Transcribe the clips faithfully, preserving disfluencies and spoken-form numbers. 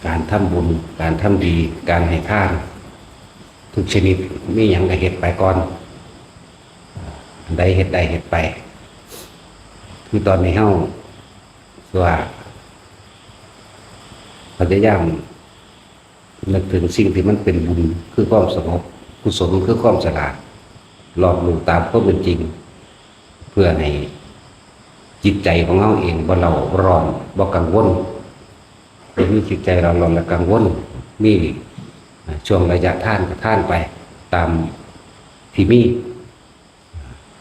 การทำบุญ การทำดี การให้ทาน ทุกชนิด มีหยังก็เฮ็ดไปก่อน อันใดเฮ็ดได้เฮ็ดไป คือตอนนี้เฮา ว่า พยายามนึกถึงสิ่งที่มันเป็นบุญ คือความสงบ กุศลคือความฉลาด รอบรู้ตามความเป็นจริง เพื่อให้จิตใจของเฮาเองบ่เร่าร้อน บ่กังวล บ่มีจิตใจเร่าร้อนและกังวล มี อ่า ช่วงระยะทานก็ทานไปตามที่มี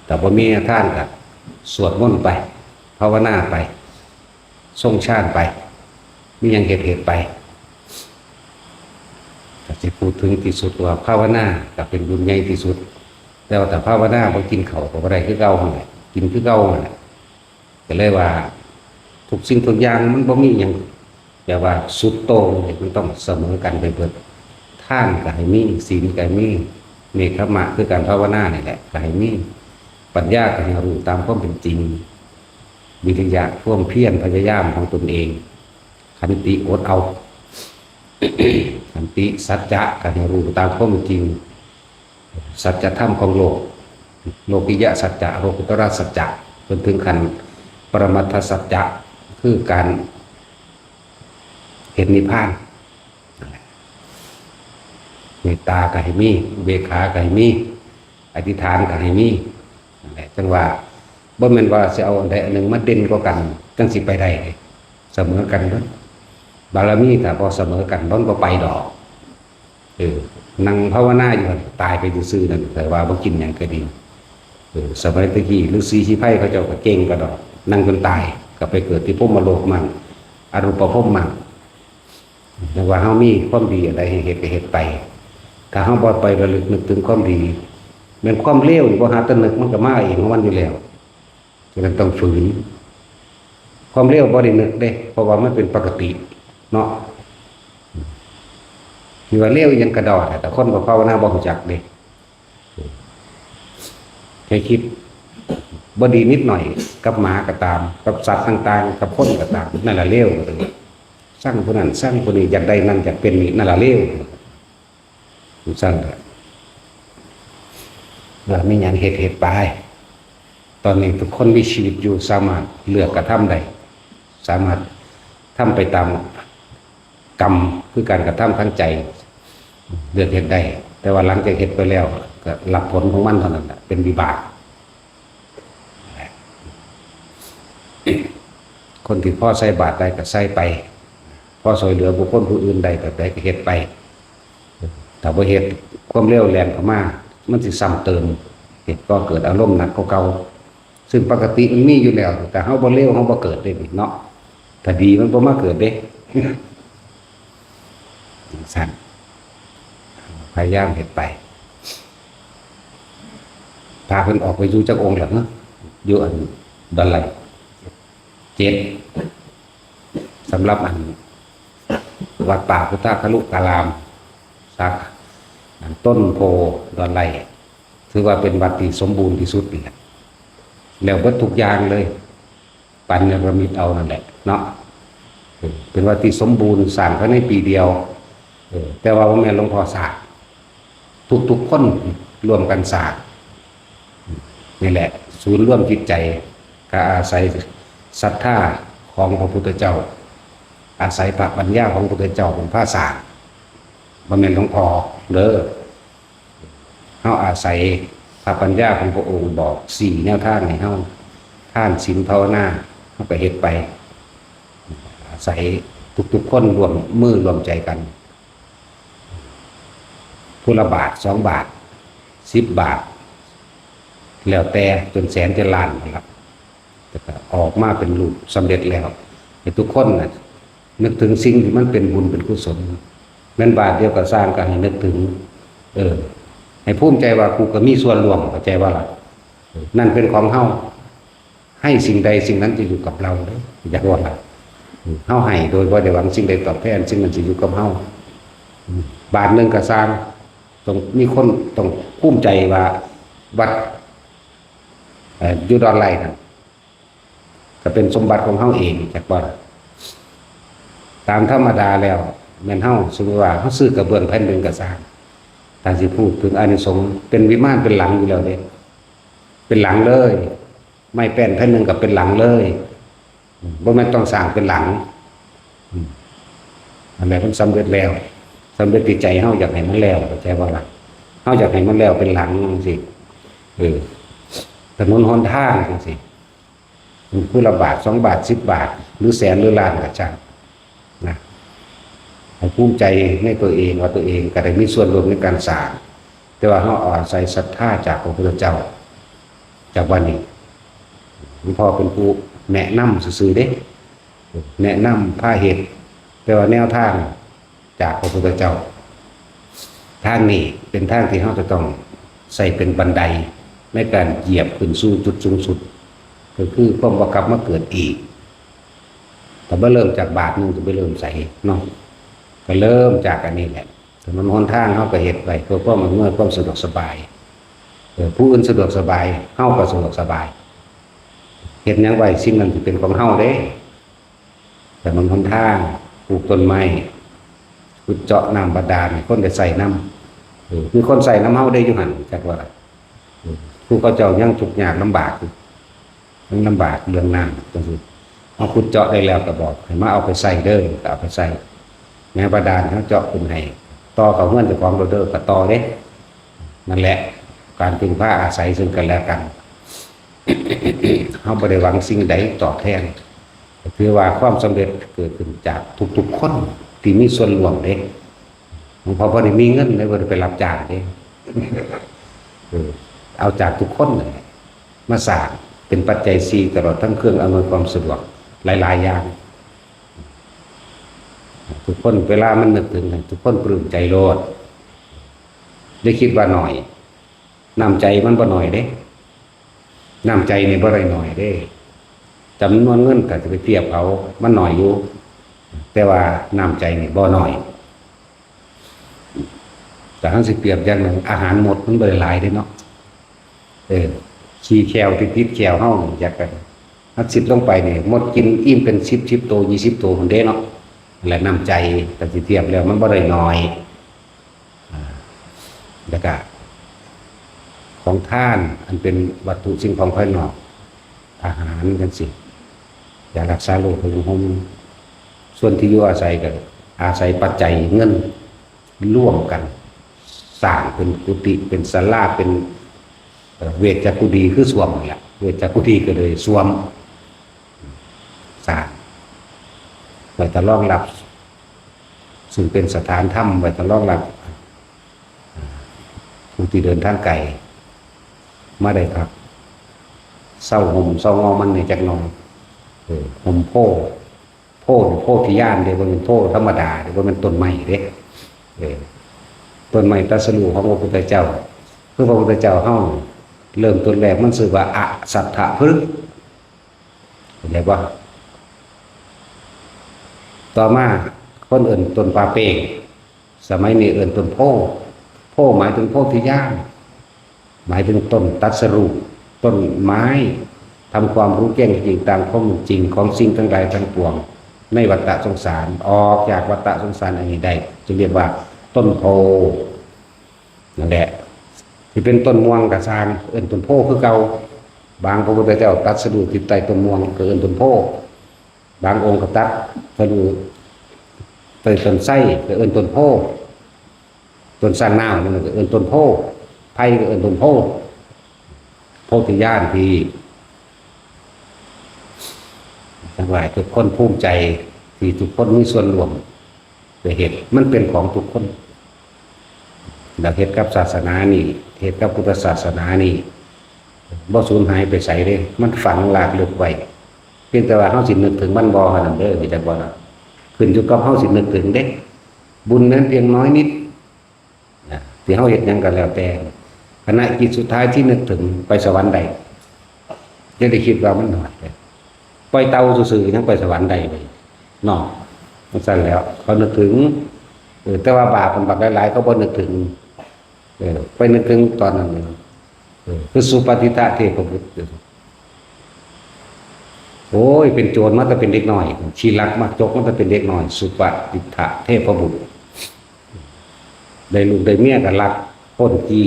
ถ้าบ่มีทานก็สวดมนต์ไป ภาวนาไป ทรงฌานไป มีหยังเฮ็ดเฮ็ดไป ก็สิพูดถึงที่สุดว่าภาวนาก็เป็นบุญใหญ่ที่สุด แต่ว่าถ้าภาวนาบ่กินข้าวก็บ่ได้คือเก่าหั่นแหละ กินคือเก่าหั่นแหละ ก็เลยว่า ทุกสิ่งทุกอย่างมันบ่มีหยังแบบว่าสุดโต่งเลย มันต้องเสมอกันไปเบิด ทานก็ให้มี ศีลก็ให้มี เนกขัมมะคือการภาวนานี่แหละก็ให้มี ปัญญาก็ให้รู้ตามความเป็นจริง วิริยะความเพียรพยายามของตนเอง ขันติอดเอา ขันติ สัจจะก็ให้รู้ตามความเป็นจริง สัจธรรมของโลก โลกิยสัจจะ โลกุตระสัจจะ จนถึงขั้นปรมัตถสัจจะ คือการเห็นนิพพาน เมตตาก็ให้มี อุเบกขาก็ให้มี อธิษฐานก็ให้มี นั่นแหละ จังว่า บ่แม่นว่าสิเอาอันใดอันหนึ่งมาเด่นกว่ากัน จังสิไปได้เด้ เสมอกันเบิด บารมีถ้าบ่เสมอกัน มันบ่ไปดอก เออ นั่งภาวนาอยู่หั่น ตายไปซื่อๆ นั่น แต่ว่าบ่กินหยังก็ดี เออ สมัยตะกี้ฤๅษีชีไพรเขาเจ้าก็เก่งกระดอก นั่งจนตาย ก็ไปเกิดที่พรหมโลกมั่ง อรูปภพมั่ง แต่ว่าเฮามีความดีอันใดให้เฮ็ดก็เฮ็ดไป ถ้าเฮาบ่ไประลึกนึกถึงความดี แม่นความเลวนี่บ่หาแต่นึก มันก็มาเองของมันอยู่แล้ว ฉะนั้นต้องฝืน ความเลวบ่ได้นึกเด้ เพราะว่ามันเป็นปกติเนาะ ที่ว่าเลวอีหยังกระดอก แต่คนบ่ภาวนาบ่รู้จักเด้ แค่คิดบ่ดีนิดหน่อย กับหมาก็ตาม กับสัตว์ต่างๆ กับคนก็ตาม นั่นล่ะเลว ซังผู้นั้น ซังผู้นี้ อยากได้นั่น อยากเป็นนี่ นั่นล่ะเลว ซังเถอะ ว่ามีหยังเฮ็ด เฮ็ดไป ตอนนี้ทุกคนมีชีวิตอยู่ สามารถเลือกกระทำได้ สามารถทำไปตามกรรม คือการกระทำทางใจ เลือกเฮ็ดได้ แต่ว่าหลังจากเฮ็ดไปแล้ว ก็รับผลของมันเท่านั้นแหละ เป็นวิบาก คนที่พอใส่บาตรได้ก็ใส่ไป พอช่วยเหลือบุคคลผู้อื่นได้แบบใดก็เฮ็ดไป ถ้าบ่เฮ็ด ความเลวแล่นเข้ามา มันสิซ้ำเติม เหตุก็เกิดอารมณ์หนักกว่าเก่า ซึ่งปกติมันมีอยู่แล้ว แต่เฮาบ่เลว เฮาบ่เกิดเด้นี่เนาะ ถ้าดีมันบ่มาเกิดเด้ จั่งซั้น พยายามเฮ็ดไป พาเพิ่นออกไปอยู่จักองค์แล้วเนาะ อยู่อันดอนไหล เจ็ด สำหรับอัน วัดป่าพุทธคลุการาม สาขา อันต้นโพดอนไหล ถือว่าเป็นวัดที่สมบูรณ์ที่สุดนี่แหละ แล้วเบิดทุกอย่างเลย ปานเนรมิตเอานั่นแหละเนาะ เออ เป็นวัดที่สมบูรณ์ สร้างภายในปีเดียว เออ แต่ว่าบ่แม่นหลวงพ่อสร้าง ทุกๆคนร่วมกันสร้าง นี่แหละ ศูนย์รวมจิตใจ ก็อาศัยศรัทธาของพระพุทธเจ้า อาศัยพระปัญญาของพระพุทธเจ้าเป็นพาสร้าง บ่แม่นหลวงพ่อเด้อ เฮาอาศัยพระปัญญาของพระองค์บอก ชี้แนวทางให้เฮา ทาน ศีล ภาวนา เฮาก็เฮ็ดไป อาศัยทุกๆคนร่วมมือร่วมใจกัน ผู้ละบาท สองบาท สิบบาท แล้วแต่ จนแสนจนล้านนั่นล่ะ แต่ก็ออกมาเป็นรูปสำเร็จแล้ว ให้ทุกคนน่ะ นึกถึงสิ่งที่มันเป็นบุญเป็นกุศล แม่นบาทเดียวก็ซ่าง ก็ให้นึกถึง เออ ให้ภูมิใจว่ากูก็มีส่วนร่วม เข้าใจบ่ล่ะ เออ นั่นเป็นของเฮา ให้สิ่งใดสิ่งนั้นจะอยู่กับเราเด้อ อยากว่าล่ะ เออ เฮาให้โดยบ่ได้หวังสิ่งใดตอบแทน สิ่งนั้นจะอยู่กับเฮา อืม บาทหนึ่งก็ซ่าง ต้องมีคนต้องภูมิใจว่าวัด เอ่อ อยู่ดอนไหลนั่น ก็เป็นสมบัติของเฮาเอง จักว่า ตามธรรมดาแล้ว แม่นเฮา สมมุติว่าเฮาซื้อกระเบื้องแผ่นหนึ่งก็ซ่าง ถ้าสิพูดถึงอานิสงส์ เป็นวิมานเป็นหลังอยู่แล้วเด้ เป็นหลังเลย ไม้แป้นแผ่นหนึ่งก็เป็นหลังเลย อืม บ่แม่นต้องสร้างเป็นหลัง อืม อันนั้นมันสำเร็จแล้ว สำเร็จที่ใจเฮาอยากให้มันแล้ว เข้าใจบ่ล่ะ เฮาอยากให้มันแล้วเป็นหลังจังซี่ เออ ถนนหนทางจังซี่ มันผู้ละบาท สองบาท สิบบาท หรือแสน หรือล้านก็ช่าง นะ ให้ภูมิใจในตัวเองว่าตัวเองก็ได้มีส่วนร่วมในการสร้าง แต่ว่าเฮาเอาอาศัยศรัทธาจากพระพุทธเจ้า จากวันนี้ หลวงพ่อเป็นผู้แนะนำซื่อๆเด้ แนะนำพาเฮ็ด แต่ว่าแนวทางจากพระพุทธเจ้า ทางนี้เป็นทางที่เฮาจะต้องใส่เป็นบันไดในการเหยียบขึ้นสู่จุดสูงสุด ก็คือความบ่กลับมาเกิดอีก แต่บ่เริ่มจากบาทหนึ่งจะไปเริ่มใสเนาะ ก็เริ่มจากอันนี้แหละ ถนนหนทางเฮาก็เฮ็ดไว้เพื่อความอำนวยความสะดวกสบาย เออ ผู้อื่นสะดวกสบาย เฮาก็สะดวกสบาย เฮ็ดหยังไว้สิ่งนั้นสิเป็นของเฮาเด้ ถนนหนทาง ปลูกต้นไม้ ขุดเจาะน้ำบาดาล คนได้ใช้นำ เออ มีคนใช้นำเฮาได้อยู่หั่น จักว่า เออ ผู้เขาเจ้ายังทุกข์ยากลำบากอยู่ มันลำบากเรื่องน้ำจังซี่ เฮาขุดเจาะได้แล้วก็บอกให้มาเอาไปใช้เด้อ ก็เอาไปใช้ แม่บาดาลเฮาเจาะขึ้นให้ ต่อเข้าเฮือนเจ้าของโลดเด้อ ก็ต่อเด้ นั่นแหละ การพึ่งพาอาศัยซึ่งกันและกัน เฮาบ่ได้หวังสิ่งใดตอบแทน ก็ถือว่าความสำเร็จเกิดขึ้นจากทุกๆคนที่มีส่วนร่วมเด้ หลวงพ่อบ่ได้มีเงินเลย บ่ได้ไปรับจ้างเด้ เออ เอาจากทุกคนเลย มาสร้างเป็นปัจจัยสี่ ตลอดทั้งเครื่องอำนวยความสะดวกหลายๆอย่าง ทุกคนเวลามันนึกถึง ทุกคนปลื้มใจโลด ได้คิดว่าน้อย น้ำใจมันบ่น้อยเด้ น้ำใจนี่บ่ได้น้อยเด้ จำนวนเงินถ้าจะไปเทียบเอา มันน้อยอยู่ แต่ว่าน้ำใจนี่บ่น้อย แต่เฮาสิเปรียบอย่างหนึ่ง อาหารมดมันบ่ได้หลายเด้เนาะ เออ ขี้แคลที่ติดแคลเฮานี่ อยากกัน เฮาสิดลงไปนี่ มดกินอิ่มเป็นสิบ สิบโต ยี่สิบโตพุ้นเด้เนาะ และน้ำใจ ถ้าสิเทียบแล้วมันบ่ได้น้อย อ่า แล้วก็ ของทานอันเป็นวัตถุสิ่งของภายนอก อาหารจังซี้ ยารักษาโรค ผ้านุ่งห่ม ส่วนที่อยู่อาศัยก็อาศัยปัจจัยเงินร่วมกัน สร้างเป็นกุฏิ เป็นศาลา เป็น เอ่อ เวชจักกุฏี คือส้วมนั่นแหละ เวชจักกุฏีก็เลยส้วม สร้างไว้ถ้ารองรับ ซึ่งเป็นสถานธรรมไว้ถ้ารองรับ ผู้ที่เดินทางไกล มาได้พัก เซาห่มเซางอมันในจักหน่อย เออ ห่มโพธิ์ โพธิ์นี่โพธิญาณเด้ บ่แม่นโพธิ์ธรรมดาเด้ บ่แม่นต้นไม้เด้ เออ ต้นไม้ตรัสรู้ของพระพุทธเจ้า คือพระพุทธเจ้าเฮา เริ่มต้นแรกมันชื่อว่าอสัตถพฤกษ์ เข้าใจบ่ ต่อมาคนเอิ้นต้นป่าเป้ง สมัยนี้เอิ้นต้นโพธิ์ โพธิ์หมายถึงโพธิญาณ หมายถึงต้นตรัสรู้ ต้นไม้ทำความรู้แจ้งจริงตามความจริงของสิ่งทั้งหลายทั้งปวง ในวัฏสงสาร ออกจากวัฏสงสารอันนี้ได้ จึงเรียกว่าต้นโพธิ์ นั่นแหละ ที่เป็นต้นม่วงก็ซ่าง เอิ้นต้นโพธิ์คือเก่า บางพระพุทธเจ้าตรัสรู้ที่ใต้ต้นม่วงก็เอิ้นต้นโพธิ์ บางองค์ก็ตรัสรู้ใต้ต้นไทรก็เอิ้นต้นโพธิ์ ต้นซางนาวนั่นก็เอิ้นต้นโพธิ์ ไผ่ก็เอิ้นต้นโพธิ์ โพธิญาณที่ ทั้งหลายทุกคนภูมิใจที่ทุกคนมีส่วนร่วมไปเฮ็ด มันเป็นของทุกคน แล้วเฮ็ดกับศาสนานี่ เฮ็ดกับพุทธศาสนานี่ บ่สูญหายไปไสเด้ มันฝังรากลึกไว้ เพียงแต่ว่าเฮาสินึกถึงมันบ่เท่านั้นเด้อ เข้าใจบ่ล่ะ ขึ้นอยู่กับเฮาสินึกถึงเด้ บุญนั้นเพียงน้อยนิด นะ ที่เฮาเฮ็ดหยังก็แล้วแต่ ขณะจิตสุดท้ายที่นึกถึงไปสวรรค์ได้ อย่าได้คิดว่ามันน้อยเด้ ปล่อยเต่าซื่อๆยังไปสวรรค์ได้เลยเนาะ จั่งซั้นแล้ว เขานึกถึง เออ แต่ว่าบาปมันบักหลายๆ เขาบ่นึกถึง เออ ไปนึกถึงตอนนั้น เออ คือสุปฏิทะเทพบุตร โอ้ย เป็นโจรมาแต่เป็นเด็กน้อย ขี้ลักมักจกมาแต่เป็นเด็กน้อย สุปฏิฏฐะเทพบุตร ได้ลูกได้เมียก็ลักปล้นจี้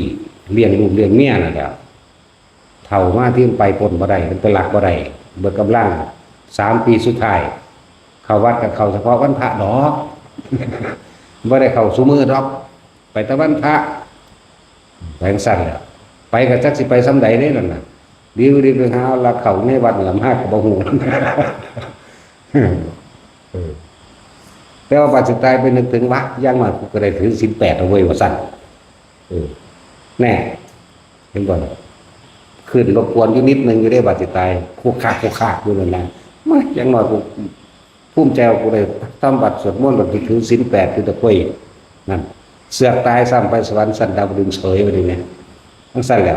เลี้ยงลูกเลี้ยงเมียนั่นแหละ เฒ่ามาที่ไปปล้นบ่ได้ มันไปลักบ่ได้ เบิดกำลัง สามปีสุดท้าย เข้าวัดก็เข้าเฉพาะวันพระดอก บ่ได้เข้าซุมื้อดอก ไปแต่วันพระ ไปจั่งซั่นแหละ ไปก็จักสิไปส่ำใดเด้นั่นน่ะ ดีบ่ดีไปหาลักเข้าในวัดนั่นล่ะ มาก็บ่ฮู้ เออ แต่ว่าบัดสุดท้ายไปนึกถึงว่า อย่างน้อยกูก็ได้ถือศีลแปดเอาเว้ย ว่าซั่น เออ แน่ เห็นบ่ ขึ้นรบกวนอยู่นิดนึงอยู่เด้ บัดสุดท้าย คุกคักคุกคักอยู่นั่นนะ มา อย่างน้อยกู ภูมิใจว่ากูได้ทำวัดสวดมนต์ แล้วถือศีลแปด คือตะกล้วย นั่น เสือกตายซ้ำ ไปสวรรค์ชั้นดาวดึงส์เฉย ว่าดีไหม จั่งซั่นแหละ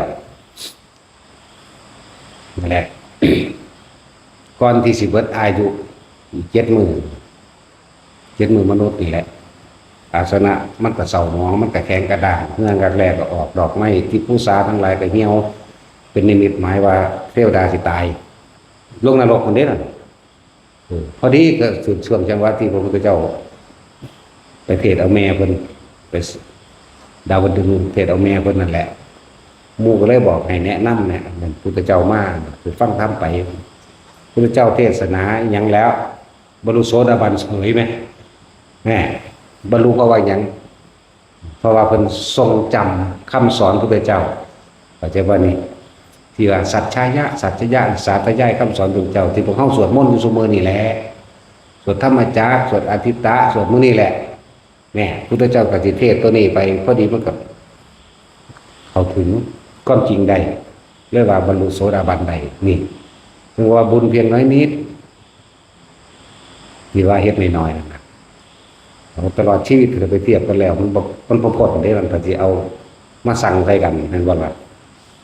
นั่นแหละ ก่อนที่สิเบิดอายุ อีกเจ็ดมื้อ เจ็ดมื้อมนุษย์นี่แหละ อาสนะมันก็เศร้าหมอง มันก็แข็งกระด้าง เหื่อรักแร้ก็ออก ดอกไม้ที่ภูษาทั้งหลายก็เหี่ยว เป็นนิมิตหมายว่าเทวดาสิตาย ลงนรกคนเด้นั่น เออ พอดีก็ถืกช่วงจังหวะที่พระพุทธเจ้า ไปเทศน์เอาแม่เพิ่น ไปดาวดึงส์เทศน์เอาแม่เพิ่นนั่นแหละ หมู่ก็เลยบอกให้แนะนำเนี่ย พระพุทธเจ้ามา ไปฟังธรรมไป พุทธเจ้าเทศนาหยังแล้ว บรรลุโสดาบันเฉยไหม แหม บรรลุเพราะว่าหยัง เพราะว่าเพิ่นทรงจำคำสอนพระพุทธเจ้า เข้าใจบ่นี่ ที่ว่าสัจจายะ สัจจยะ สาธยายคำสอนพระพุทธเจ้า ที่พวกเฮาสวดมนต์อยู่ซุมื้อนี่แหละ สวดธรรมจักร สวดอทิตตะ สวดมื้อนี่แหละ แหม พุทธเจ้าก็สิเทศน์ตัวนี้ไป พอดีมันก็เข้าถึงความจริงได้ เลยว่าบรรลุโสดาบันได้ นี่ ถึงว่าบุญเพียงน้อยนิด ที่ว่าเฮ็ดน้อยๆนั่นน่ะ เอาตลอดชีวิตก็ไปเทียบกันแล้ว มันบ่ มันบ่พ้นเด้ มันก็สิเอามาสั่งใส่กัน แม่นบ่ล่ะ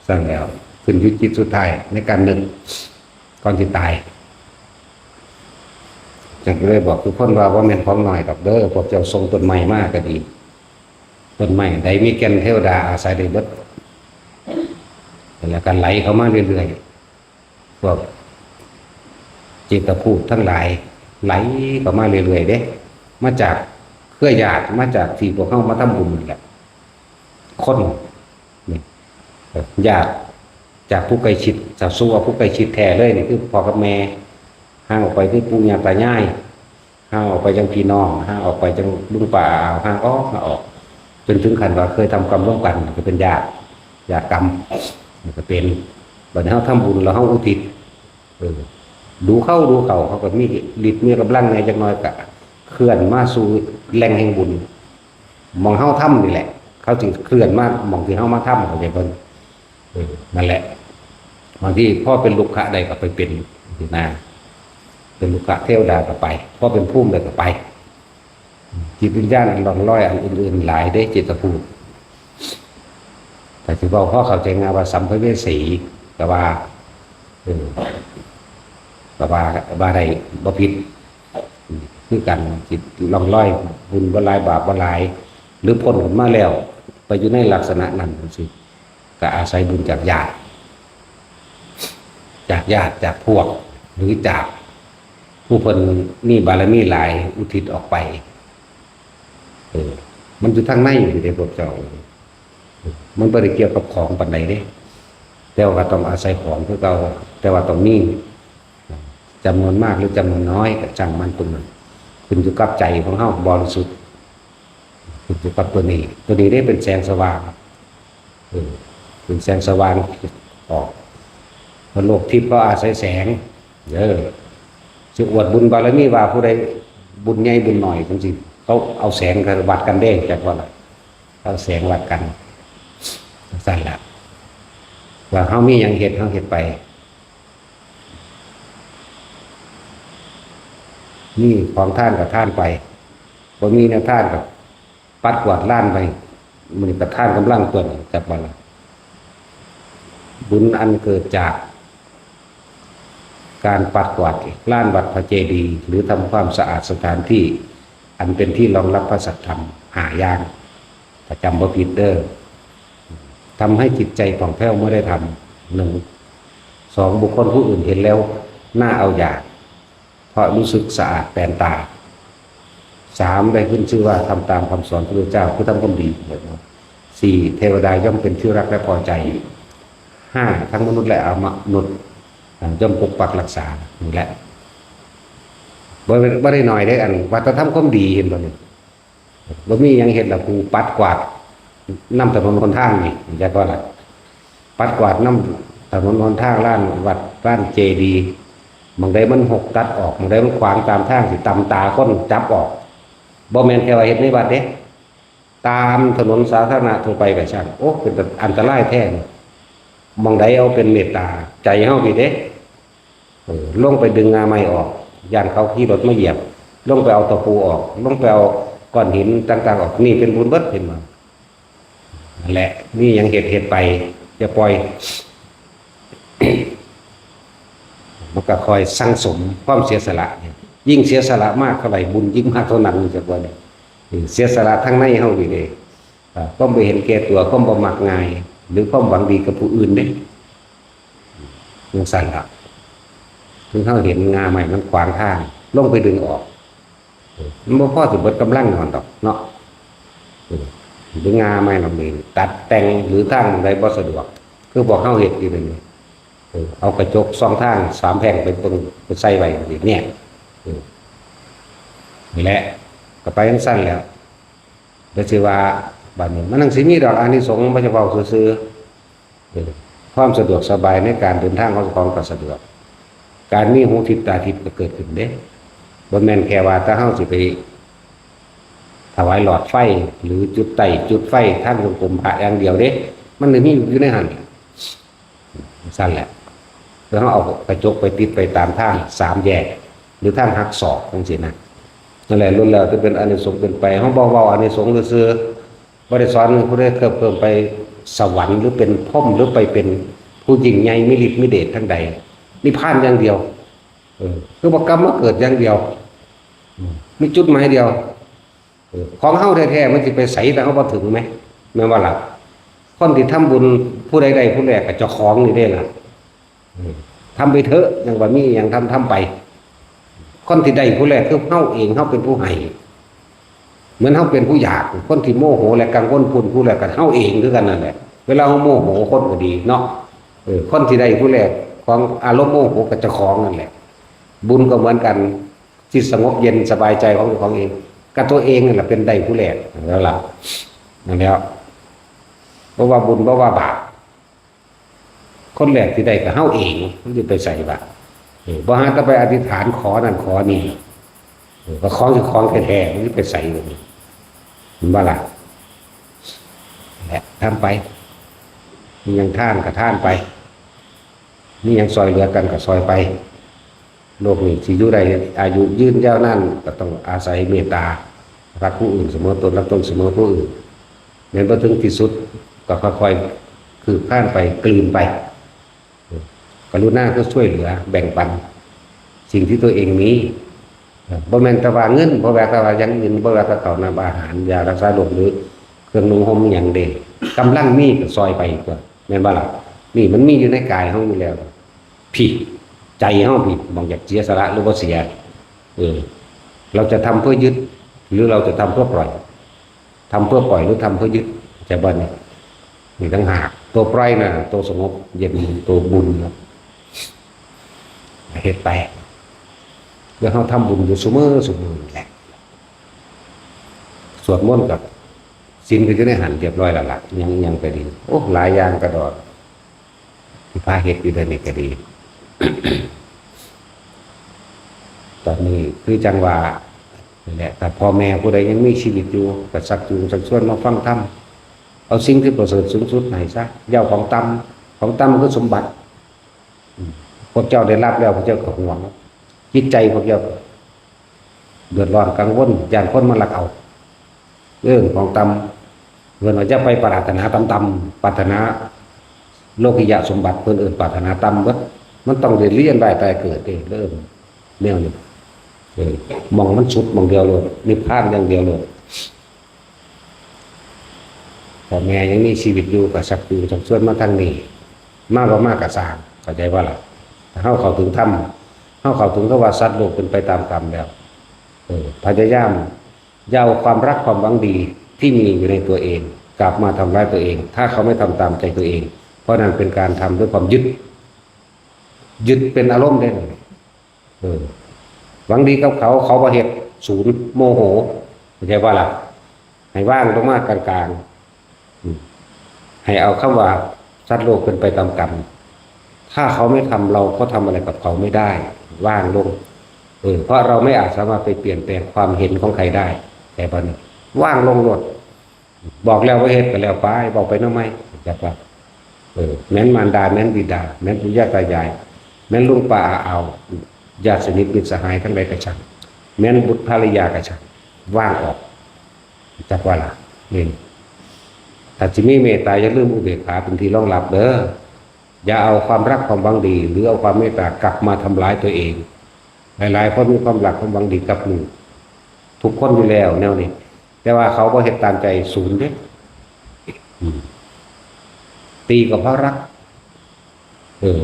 สั่งแล้ว ขึ้นอยู่จิตสุดท้ายในการนึก ก่อนสิตาย จั่งก็เลยบอกทุกคนว่า บ่แม่นของน้อยดอกเด้อ พวกเจ้าส่งต้นไม้มาก็ดี ต้นไม้ใดมีแก่น เทวดาอาศัยได้เบิด แล้วก็ไหลเข้ามาเรื่อยๆ พวกเจตพูตทั้งหลาย ไหลเข้ามาเรื่อยๆเด้ มาจากเครือญาติ มาจากที่พวกเฮามาทำบุญนั่นแหละ คน นี่ เอ่อ ญาติจากผู้ใกล้ชิด จากสู่ว่าผู้ใกล้ชิดแท้เลย นี่คือพ่อกับแม่ ห่างออกไปคือปู่ย่าตายาย ห่างออกไปจั่งพี่น้อง ห่างออกไปจั่งลุงป้าอา ห่างออก ห่างออก จนถึงขั้นว่าเคยทำกรรมร่วมกัน ก็เป็นญาติ ญาติกรรม มันก็เป็น บัดนี้เฮาทำบุญแล้วเฮาอุทิศ เออ ดูเข้าดูเข้า เขาก็มีฤทธิ์มีกำลังแหน่จักหน่อย ก็เคลื่อนมาสู่แหล่งแห่งบุญ หม่องเฮาทำนี่แหละ เขาสิเคลื่อนมาหม่องที่เฮามาทำ เข้าใจเพิ่น เออ นั่นแหละ บางทีพอเป็นรุกขะได้ก็ไปเป็น สินะ เป็นรุกขะเทวดาก็ไป พอเป็นภูมิได้ก็ไป จิตวิญญาณอันล่องลอยอันอื่นๆหลายเด้ เจตพูต แต่สิเว้าพอเข้าใจง่ายว่าสัมภเวสี ก็ว่า เออ ก็ว่า ว่าได้บ่ผิด คือกัน จิตล่องลอย บุญบ่หลาย บาปบ่หลาย หรือพ้นขึ้นมาแล้ว ไปอยู่ในลักษณะนั้นจั่งซี้ ก็อาศัยบุญจากญาติ จากญาติ จากพวก หรือจากผู้เพิ่นมีบารมีหลายอุทิศออกไป เออ มันอยู่ทางในอยู่เด้พวกเจ้า มันบ่ได้เกี่ยวกับของปานใดเด้ แต่ว่าก็ต้องอาศัยของคือเก่า แต่ว่าต้องมีจำนวนมากหรือจำนวนน้อยก็ช่างมันตรงนั้น ขึ้นอยู่กับใจของเฮาบริสุทธิ์ ขึ้นอยู่กับตัวนี้ ตัวนี้ได้เป็นแสงสว่าง เออ เป็นแสงสว่างออก เพราะโลกทิพย์เขาอาศัยแสง เออ สิอวดบุญบารมีว่าผู้ใดบุญใหญ่บุญน้อยจั่งซี้ เขาเอาแสงกันวัดกันเด้ จักว่าล่ะ เอาแสงวัดกัน ซั่นล่ะ ว่าเฮามีหยังเฮ็ด เฮาเฮ็ดไป มีของทานก็ทานไป บ่มีแนวทานก็ปัดกวาดลานไป มื้อนี้ก็ทานกำลังตัวนี้ จักว่าล่ะ บุญอันเกิดจากการปัดกวาดลานวัดพระเจดีย์ หรือทำความสะอาดสถานที่อันเป็นที่รองรับพระสัทธรรมห้าอย่าง ถ้าจำบ่ผิดเด้อ ทำให้จิตใจผ่องแผ้วเมื่อได้ทำ หนึ่ง สอง บุคคลผู้อื่นเห็นแล้ว น่าเอาอย่าง เพราะรู้สึกสะอาดแปลนตา สาม ได้ขึ้นชื่อว่าทำตามคำสอนพระพุทธเจ้า คือทำความดี สี่ เทวดาย่อมเป็นที่รักและพอใจ ห้า ทั้งมนุษย์และอมนุษย์ อ่า ย่อมปกปักรักษา นี่แหละ บ่ บ่ได้น้อยเด้ อันว่าแต่ทำความดี เห็นบ่นี่ บ่มีหยังเฮ็ดละ ผู้ปัดกวาดนำถนนหนทางนี่ จักว่าล่ะ ปัดกวาดนำถนนหนทาง ลานวัด ลานเจดีย์ หม่องใดมันฮกตัดออก หม่องใดมันขวางตามทาง สิตำตาคนจับออก บ่แม่นแค่ว่าเฮ็ดในวัดเด้ ตามถนนสาธารณะทั่วไปก็ช่าง โอ้ เป็นอันตรายแท้นี่ หม่องใดเอาเป็นเมตตา ใจเฮาพี้เด้ เออ ลงไปดึงงาไม้ออก ย่านเขาขี่รถมาเหยียบ ลงไปเอาตะปูออก ลงไปเอาก้อนหินต่างๆออก นี่เป็นบุญเบิด เห็นบ่ นั่นแหละ มีหยังเฮ็ด เฮ็ดไป อย่าปล่อย มันก็คอยสั่งสมความเสียสละ ยิ่งเสียสละมากเท่าไหร่ บุญยิ่งมากเท่านั้น จักว่านี่ เสียสละทั้งในเฮานี่เด้ อ่า ความบ่เห็นแก่ตัว ความบ่มักง่าย หรือความหวังดีกับผู้อื่นเด้ จั่งซั้นล่ะ ถึงเฮาเห็นงาไม้มันขวางทาง ลงไปดึงออก เออ มันบ่พอสิเบิดกำลังมันดอกเนาะ เออ หรืองาไม้ลำนี้ ตัดแต่งหรือทางใดบ่สะดวก คือพวกเฮาเฮ็ดอยู่นี่ เออ เอากระจกส่องทางสามแพร่งไปเบิ่ง ไปใส่ไว้นี่ เนี่ย เออ นี่แหละ ก็ไปจั่งซั้นแหล้ว ก็สิว่า บัดนี้มันจั่งสิมีดอกอานิสงส์ บ่จะเว้าซื่อๆ เออ ความสะดวกสบายในการเดินทางของเจ้าของก็สะดวก การมีหูทิพย์ตาทิพย์ก็เกิดขึ้นเด้ บ่แม่นแค่ว่าแต่เฮาสิไปถวายหลอดไฟ หรือจุดไต้จุดไฟทางจงกรมพระอย่างเดียวเด้ มันเลยมีอยู่ในหั่น ซั่นแหละ คือเฮาเอากระจกไปติดไปตามทางสามแยก หรือทางหักศอกจั่งซี้นะ นั่นแหละ ล้วนแล้วแต่เป็นอานิสงส์เป็นไป เฮาบ่เว้าอานิสงส์ซื่อๆ บ่ได้สอนให้ผู้ใดเคิบเคิ้มไปสวรรค์ หรือเป็นพรหม หรือไปเป็นผู้ยิ่งใหญ่มีฤทธิ์มีเดชทางใด นิพพานอย่างเดียว เออ คือว่ากลับมาเกิดอย่างเดียว อืม มีจุดหมายเดียว เออ ของเฮาแท้ๆ มันสิไปไส แต่เฮาบ่ถึงแหม แม่นบ่ล่ะ คนที่ทำบุญผู้ใดได้ผู้แรกก็เจ้าของนี่เด้ล่ะ เออ ทำไปเถอะ ยังว่ามีหยังทำ ทำไป คนที่ได้ผู้แรกคือเฮาเอง เฮาเป็นผู้ให้ เหมือนเฮาเป็นผู้อยาก คนที่โมโหและกังวลพู้นผู้แรกก็เฮาเองคือกันนั่นแหละ เวลาเฮาโมโหคนก็ดีเนาะ เออ คนที่ได้ผู้แรกของอารมณ์โมโหก็เจ้าของนั่นแหละ บุญก็เหมือนกัน จิตสงบเย็นสบายใจของเจ้าของเอง กับตัวเองนั่นแหละเป็นได้ผู้แรก แล้วล่ะ นั่นแหล้ว บ่ว่าบุญบ่ว่าบาป คนแรกที่ได้ก็เฮาเอง มันสิไปไสวะ เออ บ่หาแต่ไปอธิษฐานขอนั่นขอนี่ เออ ก็ของเจ้าของแท้ๆ มันสิไปไสวะ เห็นบ่ล่ะ และทำไป มีหยังทานก็ทานไป มีหยังซอยเหลือกันก็ซอยไป โลกนี้สิอยู่ได้อายุยืนยาวนาน ก็ต้องอาศัยเมตตา รักผู้อื่นเสมอตน รักตนเสมอผู้อื่น แม้นบ่ถึงที่สุด ก็ค่อยๆ คืบคลานไป กลืนไป กรุณาคือช่วยเหลือ แบ่งปัน สิ่งที่ตัวเองมี บ่แม่นแต่ว่าเงิน บ่แม่นแต่ว่าอย่างอื่น บ่แม่นแต่ข้าวน้ำอาหาร ยารักษาโรค หรือเครื่องนุ่งห่มอิหยังเด้ กำลังมีก็ซอยไปตัว แม่นบ่ล่ะ นี่มันมีอยู่ในกายเฮาอยู่แล้ว พี้ ใจเฮาพี้ หม่องอยากเสียสละหรือบ่เสีย เออ เราจะทำเพื่อยึด หรือเราจะทำเพื่อปล่อย ทำเพื่อปล่อยหรือทำเพื่อยึด เข้าใจบ่นี่ นี่ต่างหาก ตัวปล่อยน่ะ ตัวสงบเย็น ตัวบุญน่ะ เฮ็ดไป เพื่อเฮาทำบุญอยู่ซุมื้อซุมื้อนี่แหละ สวดมนต์กับศีลก็อยู่ในหั่นเรียบร้อยแล้วล่ะ ยัง ยังก็ดี โอ้ หลายอย่างกระดอก ที่พาเฮ็ดอยู่เดี๋ยวนี้ก็ดี ตอนนี้คือจั่งว่า นี่แหละ ถ้าพ่อแม่ผู้ใดยังมีชีวิตอยู่ ก็ชักจูงชักชวนมาฟังธรรม เอาสิ่งที่ประเสริฐสูงสุดให้ซะ อย่าเอาของต่ำ ของต่ำคือสมบัติ อืม พวกเจ้าได้รับแล้ว พวกเจ้าก็หวง จิตใจพวกเจ้าก็เดือดร้อนกังวล ย้านคนมาลักเอา เรื่องของต่ำ เพิ่นว่าอย่าไปปรารถนาต่ำๆ ปรารถนาโลกิยะสมบัติ เพิ่นเอิ้นปรารถนาต่ำเบิด มันต้องได้เวียนว่ายตายเกิดเด้ เรื่องแนวนี้ เออ หม่องมันสุดหม่องเดียวโลด นิพพานอย่างเดียวโลด พ่อแม่ยังมีชีวิตอยู่ก็ชักจูงชักชวนมาทางนี้ มาบ่มาก็ซ่าง เข้าใจบ่ล่ะ ถ้าเฮาเข้าถึงธรรม เฮาเข้าถึงคำว่าสัตว์โลกเป็นไปตามกรรมแล้ว เออ พยายามอย่าเอาความรักความหวังดีที่มีอยู่ในตัวเอง กลับมาทำร้ายตัวเอง ถ้าเขาไม่ทำตามใจตัวเอง เพราะนั่นเป็นการทำด้วยความยึด ยึดเป็นอารมณ์เด้ เออ หวังดีกับเขา เขาบ่เฮ็ด ศูนย์ โมโห เข้าใจบ่ล่ะ ให้วางลงมากลางๆ อืม ให้เอาคำว่าสัตว์โลกเป็นไปตามกรรม ถ้าเขาไม่ทำ เราก็ทำอะไรกับเขาไม่ได้ วางลง เออ เพราะเราไม่อาจสามารถไปเปลี่ยนแปลงความเห็นของใครได้ แต่บัดนี้วางลงโลด บอกแล้วว่าเฮ็ดก็แล้วไป บอกไปนำไม จักว่า เออ แม่นมารดา แม่นบิดา แม่นปู่ย่าตายาย แม่นลุงป้าอาอาว ญาติสนิทมิตรสหายทั้งหลายก็ช่าง แม่นบุตรภริยาก็ช่าง วางออก จักว่าล่ะ นี่ ถ้าสิมีเมตตา อย่าลืมอุเบกขาเป็นที่รองรับเด้อ อย่าเอาความรักความหวังดี หรือเอาความเมตตากลับมาทำร้ายตัวเอง หลายๆคนมีความรักความหวังดีกับลูก ทุกคนอยู่แล้วแนวนี้ แต่ว่าเขาบ่เฮ็ดตามใจ ศูนย์เด้ อืม ตีก็เพราะรัก เออ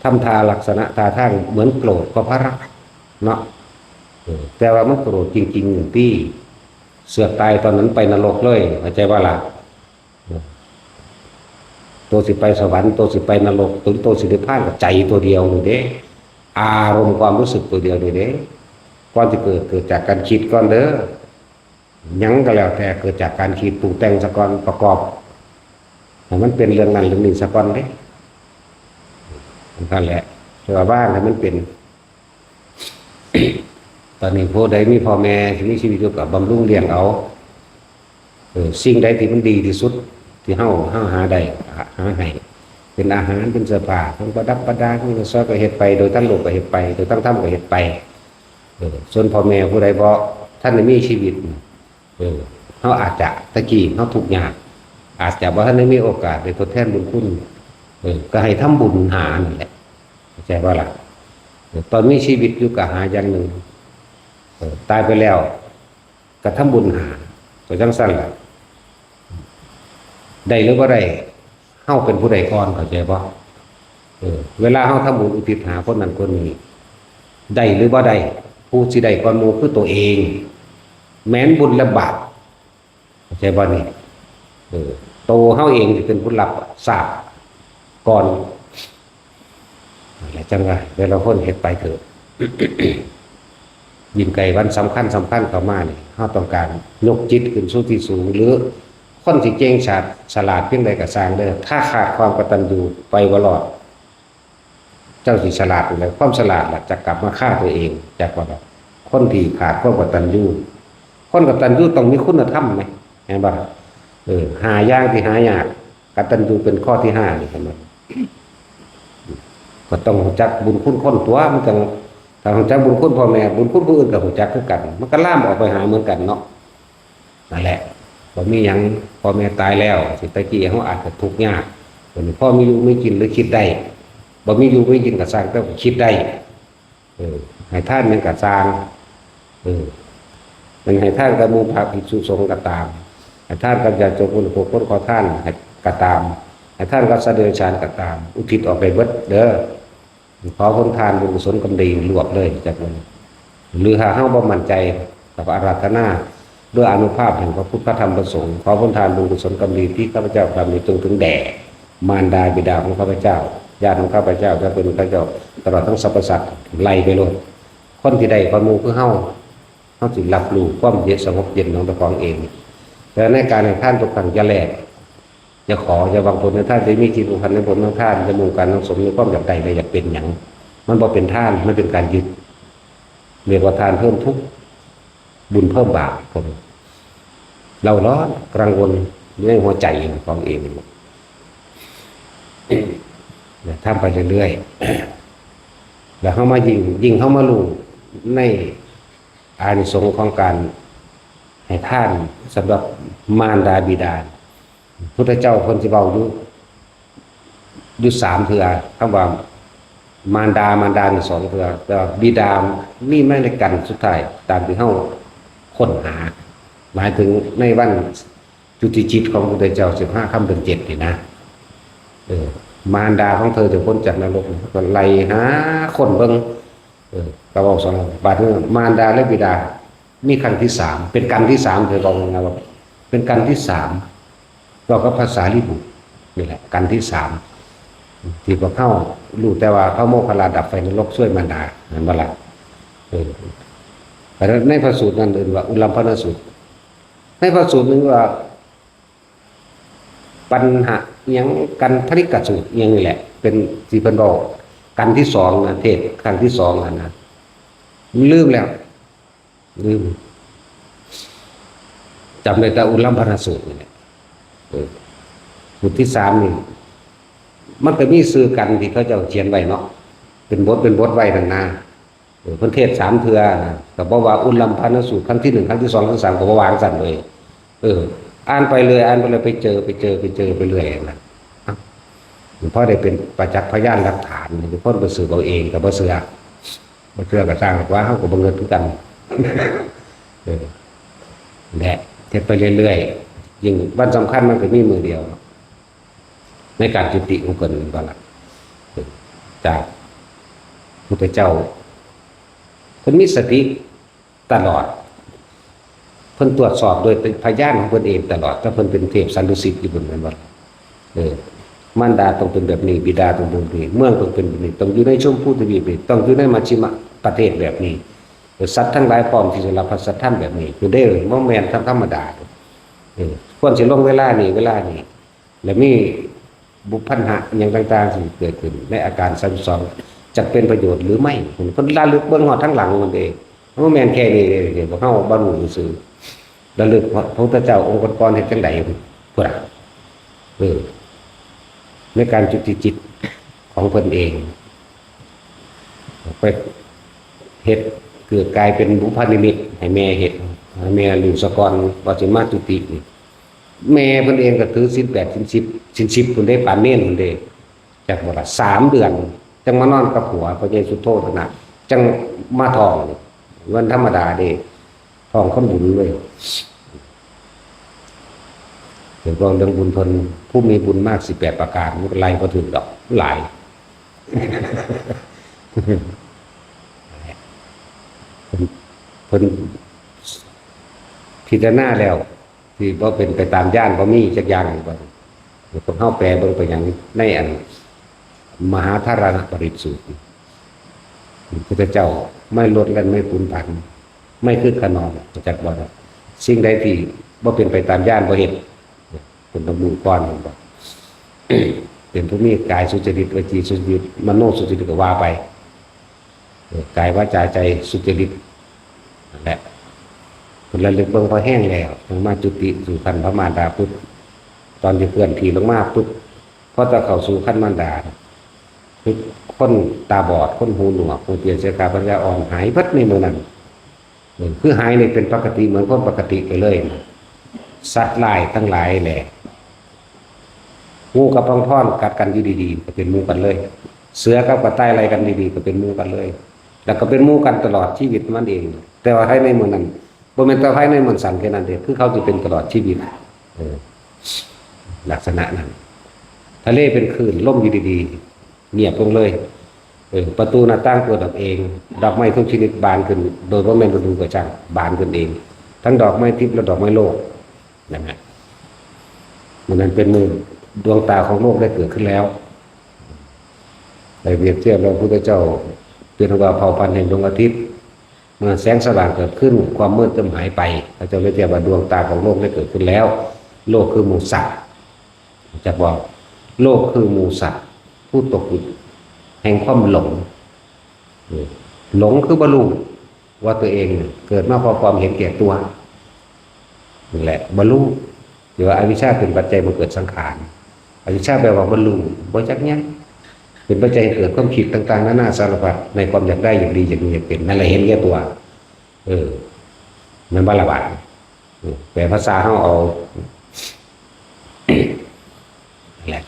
ทำท่าลักษณะท่าทางเหมือนโกรธก็เพราะรัก เนาะ เออ แต่ว่ามันโกรธจริงๆ อยู่ตี้ เสือกตายตอนนั้นไปนรกเลย เข้าใจบ่ล่ะ เออ ตัวสิไปสวรรค์ ตัวสิไปนรก ตัว ตัวสินิพพานก็ใจตัวเดียวนี่เด้ อารมณ์ความรู้สึกตัวเดียวนี่เด้ ก่อนสิเกิด เกิดจากการคิดก่อนเด้อ หยังก็แล้วแต่เกิดจากการคิดปรุงแต่งซะก่อน ประกอบให้มันเป็นเรื่องนั้นเรื่องนี้ซะก่อนเด้ นั่นแหละ เพื่อว่างให้มันเป็น ตอนนี้ผู้ใดมีพ่อแม่ที่มีชีวิตอยู่ก็บำรุงเลี้ยงเอา เออ สิ่งใดที่มันดีที่สุด ที่เฮา เฮาหาได้ หา หาให้ เป็นอาหาร เป็นเสื้อผ้า เครื่องประดับประดา เครื่องใช้สอยก็เฮ็ดไป โดยทางโลกก็เฮ็ดไป โดยทางธรรมก็เฮ็ดไป เออ ส่วนพ่อแม่ผู้ใดบ่ทันได้มีชีวิต เออ เฮาอาจจะ แต่กี้เฮาทุกข์ยาก อาจจะบ่ทันได้มีโอกาสได้ทดแทนบุญคุณ เออ ก็ให้ทำบุญหานั่นแหละ เข้าใจบ่ล่ะ เออ ตอนมีชีวิตอยู่ก็หาอย่างหนึ่ง เออ ตายไปแล้ว ก็ทำบุญหา ก็จั่งซั้นล่ะ ได้หรือบ่ได้ เฮาเป็นผู้ได้ก่อน เข้าใจบ่ เออ เวลาเฮาทำบุญอุทิศหาคนนั้นคนนี้ ได้หรือบ่ได้ ผู้สิได้ก่อนหมู่คือตัวเอง แม้นบุญและบาป เข้าใจบ่นี่ เออ ตัวเฮาเองสิเป็นผู้รับทราบก่อน นั่นแหละ จั่งว่าแต่ละคนเฮ็ดไปเถอะ ยิ่งใกล้วันสำคัญสำคัญเข้ามานี่ เฮาต้องการยกจิตขึ้นสู่ที่สูง หรือคนสิเก่งฉาดฉลาดเพียงใดก็ซ่างเด้อ ถ้าขาดความกตัญญูไปบ่รอด เจ้าสิฉลาดอยู่แล้ว ความฉลาดล่ะจะกลับมาฆ่าตัวเอง จักว่า คนที่ขาดความกตัญญู คนกตัญญูต้องมีคุณธรรมไหม เห็นบ่ เออ ห้าอย่างที่หายาก กตัญญูเป็นข้อที่ห้านี่ เห็นบ่ ก็ต้องรู้จักบุญคุณคนตัว มันจั่ง ถ้ารู้จักบุญคุณพ่อแม่ บุญคุณผู้อื่นก็รู้จักคือกัน มันก็ลามออกไปหาเหมือนกันเนาะ นั่นแหละ บ่มีหยัง พ่อแม่ตายแล้ว สิตะกี้เฮาอาจจะทุกข์ยาก บัดนี้พอมีอยู่มีกินหรือคิดได้ บ่มีอยู่มีกินก็ซ่าง แต่ก็คิดได้ เออ ให้ทานหยังก็ซ่าง เออ มันให้ทานกับหมู่พระภิกษุสงฆ์ก็ตาม ให้ทานกับญาติโยมผู้คนขอทานให้ก็ตาม ให้ทานกับสัตว์เดรัจฉานก็ตาม อุทิศออกไปเบิดเด้อ ขอผลทานบุญกุศลกรรมดีรวบเลยจากนั้น หรือหากเฮาบ่มั่นใจ ก็อาราธนาด้วยอานุภาพแห่งพระพุทธพระธรรมพระสงฆ์ ขอผลทานบุญกุศลกรรมดีที่ข้าพเจ้ากระทำนี้จงถึงแด่มารดาบิดาของข้าพเจ้า ญาติของข้าพเจ้า และเป็นข้าพเจ้า ตลอดทั้งสรรพสัตว์ไล่ไปโลด คนที่ได้ก่อนหมู่คือเฮา เฮาสิรับรู้ความเย็นสงบเย็นของเจ้าของเอง แต่ในการให้ทานทุกครั้งอย่าแลก อย่าขอ อย่าหวังผลในทาน อย่ามีจิตผูกพันในผลของทาน อย่ามุ่งการสังสมในความอยากได้และอยากเป็นหยัง มันบ่เป็นทาน มันเป็นการยึด เรียกว่าทานเพิ่มทุกข์ บุญเพิ่มบาป พวกนี้ เร่าร้อนกังวลอยู่ในหัวใจของเอง ทำไปเรื่อยๆ แล้วเฮามายิ่ง ยิ่งเฮามารู้ในอานิสงส์ของการให้ทานสำหรับมารดาบิดา พุทธเจ้าเพิ่นสิเว้าอยู่ อยู่สามเทื่อ คำว่ามารดา มารดานี่สองเทื่อ แต่ว่าบิดามีมาในกันสุดท้าย ตามที่เฮาค้นหา หมายถึงในวันจุติจิตของพระพุทธเจ้า สิบห้าค่ำเดือนเจ็ดนี่นะ เออ มารดาของเธอจะพ้นจากนรก ก็ไล่หาค้นเบิ่ง เออ ก็เว้าสอง บาดนี้มารดาและบิดา มีครั้งที่สาม เป็นกันที่สาม คือเว้าง่ายๆว่า เป็นกันที่สาม เว้ากับพระสารีบุตรนี่แหละ กันที่สาม ที่พวกเฮารู้แต่ว่าพระโมคคัลลาดับไฟนรกช่วยมารดา เห็นบ่ล่ะ เออ แต่ในพระสูตรนั้นเอิ้นว่าอุลัมพนสูตร ในพระสูตรหนึ่งว่า ปัญหาอิหยัง กันทริกสูตรอิหยังนี่แหละ เป็นที่เพิ่นเว้ากันที่สองนะ เทศน์ครั้งที่สองอะนะ ลืมแล้ว ลืม จำได้แต่อุลัมพนสูตรนี่แหละ เออ สูตรที่สามนี่ มันก็มีชื่อกันที่เขาเจ้าเขียนไว้เนาะ เป็นบทเป็นบทไว้นั่นนะ เออ เพิ่นเทศน์สามเทื่อนะ ก็บ่ว่าอุลัมพนสูตรครั้งที่หนึ่ง ครั้งที่สอง ครั้งที่สาม ก็บ่ว่าจั่งซั้นเลย เออ อ่านไปเรื่อย อ่านไปเรื่อย ไปเจอ ไปเจอ ไปเจอไปเรื่อยนะ เอ้า พอได้เป็นประจักษ์พยานหลักฐาน คนไปสืบเอาเองก็บ่เชื่อ บ่เชื่อก็ซ่าง ว่าเฮาก็บ่เงิดคือกัน เออ แหละ เฮ็ดไปเรื่อยๆ ยิ่งวันสำคัญมันก็มีมื้อเดียว ในการจุติของเพิ่น แม่นบ่ล่ะ จากพุทธเจ้า เพิ่นมีสติตลอด เพิ่นตรวจสอบโดยพยานของเพิ่นเองตลอด ถ้าเพิ่นเป็นเทพสันดุสิตอยู่บนนั้นว่า เออ มารดาต้องเป็นแบบนี้ บิดาต้องเป็นแบบนี้ เมืองต้องเป็นแบบนี้ ต้องอยู่ในชมพูทวีปนี่ ต้องอยู่ในมัชฌิมประเทศแบบนี้ เออ สัตว์ทั้งหลายพร้อมที่จะรับพระสัทธรรมแบบนี้ คือได้บ่แม่นธรรมดา เออ ควรสิลงเวลานี้ เวลานี้ และมีบุพพันหะอิหยังต่างๆ ที่เกิดขึ้นในอาการสามสิบสอง จะเป็นประโยชน์หรือไม่ เพิ่นระลึกเบิ่งฮอดทางหลังมันเอง มันบ่แม่นแค่นี้เด้ เดี๋ยวพวกเฮาบ่รู้ซื่อๆ ระลึกว่าพระพุทธเจ้าองค์ก่อนๆ เฮ็ดจั่งใด พุ้นน่ะ เออ ในการจุติจิตของเพิ่นเอง ไปเฮ็ด เกิดกลายเป็นบุพนิมิตให้แม่เฮ็ด ให้แม่รู้ซะก่อนว่าสิมาจุตินี่ แม่เพิ่นเองก็ถือศีลแปด ศีลสิบ ศีลสิบพุ้นเด้ ปานเณรพุ้นเด้ จักบ่ล่ะ สามเดือน จั่งมานอนกับผัว พ่อใหญ่สุโธทนะ จั่งมาท้อง วันธรรมดาเด้ ท้องคนบุญเลย เดี๋ยวเว้าเรื่องบุญเพิ่น ผู้มีบุญมากสิบแปดประการ มันก็ไล่บ่ถึงดอก หลาย เพิ่น เพิ่นพิจารณาแล้ว ที่บ่เป็นไปตามญาณบ่มีจักอย่าง พวกเฮาแปลเบิ่งไปหยังในอันมหาธารณปริตรสูตร พุทธเจ้าไม่ลดและไม่ผุนผัน ไม่คึกคะนอง จักบ่ล่ะ สิ่งใดที่บ่เป็นไปตามญาณบ่เฮ็ด เพิ่นต้องรู้ก่อน เพิ่นบอก เป็นผู้มีกายสุจริต วจีสุจริต มโนสุจริตก็ว่าไป เออ กายวาจาใจสุจริต นั่นแหละ เพิ่นระลึกเบิ่งพอแฮงแล้ว จั่งมาจุติสู่คันพระมารดาปุ๊บ ตอนที่เคลื่อนที่ลงมาปุ๊บ พอจะเข้าสู่คันมารดา คือคนตาบอด คนหูหนวก คนเปลี่ยนเสียขาปัญญาอ่อน หายเบิดในมื้อนั้น เออ คือหายนี่เป็นปกติ เหมือนคนปกติไปเลยนะ สัตว์ร้ายทั้งหลายแหละ งูกับพังพรกัดกันอยู่ดีๆ ก็เป็นหมู่กันเลย เสือกับกระต่ายไล่กันดีๆ ก็เป็นหมู่กันเลย แล้วก็เป็นหมู่กันตลอดชีวิตมันเอง แต่ว่าภายในมื้อนั้น บ่แม่นแต่ภายในมื้อนั้นแค่นั้นเด้ คือเขาสิเป็นตลอดชีวิต เออ ลักษณะนั้น ทะเลเป็นคลื่น ลมอยู่ดีๆ เงียบลงเลย เออ ประตูหน้าต่างเปิดออกเอง ดอกไม้ทุกชนิดบานขึ้น โดยบ่แม่นฤดูก็ช่าง บานขึ้นเอง ทั้งดอกไม้ทิพย์และดอกไม้โลก นั่นแหละ มื้อนั้นเป็นมื้อดวงตาของโลกได้เกิดขึ้นแล้ว ได้เปรียบเทียบแล้ว พระพุทธเจ้าเป็นว่าเผ่าพันธุ์แห่งดวงอาทิตย์ เมื่อแสงสว่างเกิดขึ้น ความมืดย่อมหายไป พระเจ้าเลยเทียบว่าดวงตาของโลกได้เกิดขึ้นแล้ว โลกคือหมู่สัตว์ จักว่า โลกคือหมู่สัตว์ ผู้ตกอยู่แห่งความหลง เออ หลงคือบ่รู้ว่าตัวเองเกิดมาเพราะความเห็นแก่ตัว นั่นแหละ บ่รู้ ที่ว่าอวิชชาเป็นปัจจัยบ่เกิดสังขาร อวิชชาแปลว่าบ่รู้ บ่จักหยัง เป็นปัจจัยให้เกิดความคิดต่างๆ นานาสารพัด ในความอยากได้ อยากดี อยากมี อยากเป็น นั่นแหละเห็นแก่ตัว เออ แม่นบ่ล่ะบาด เออ แปลภาษาเฮาเอา นั่นแหละ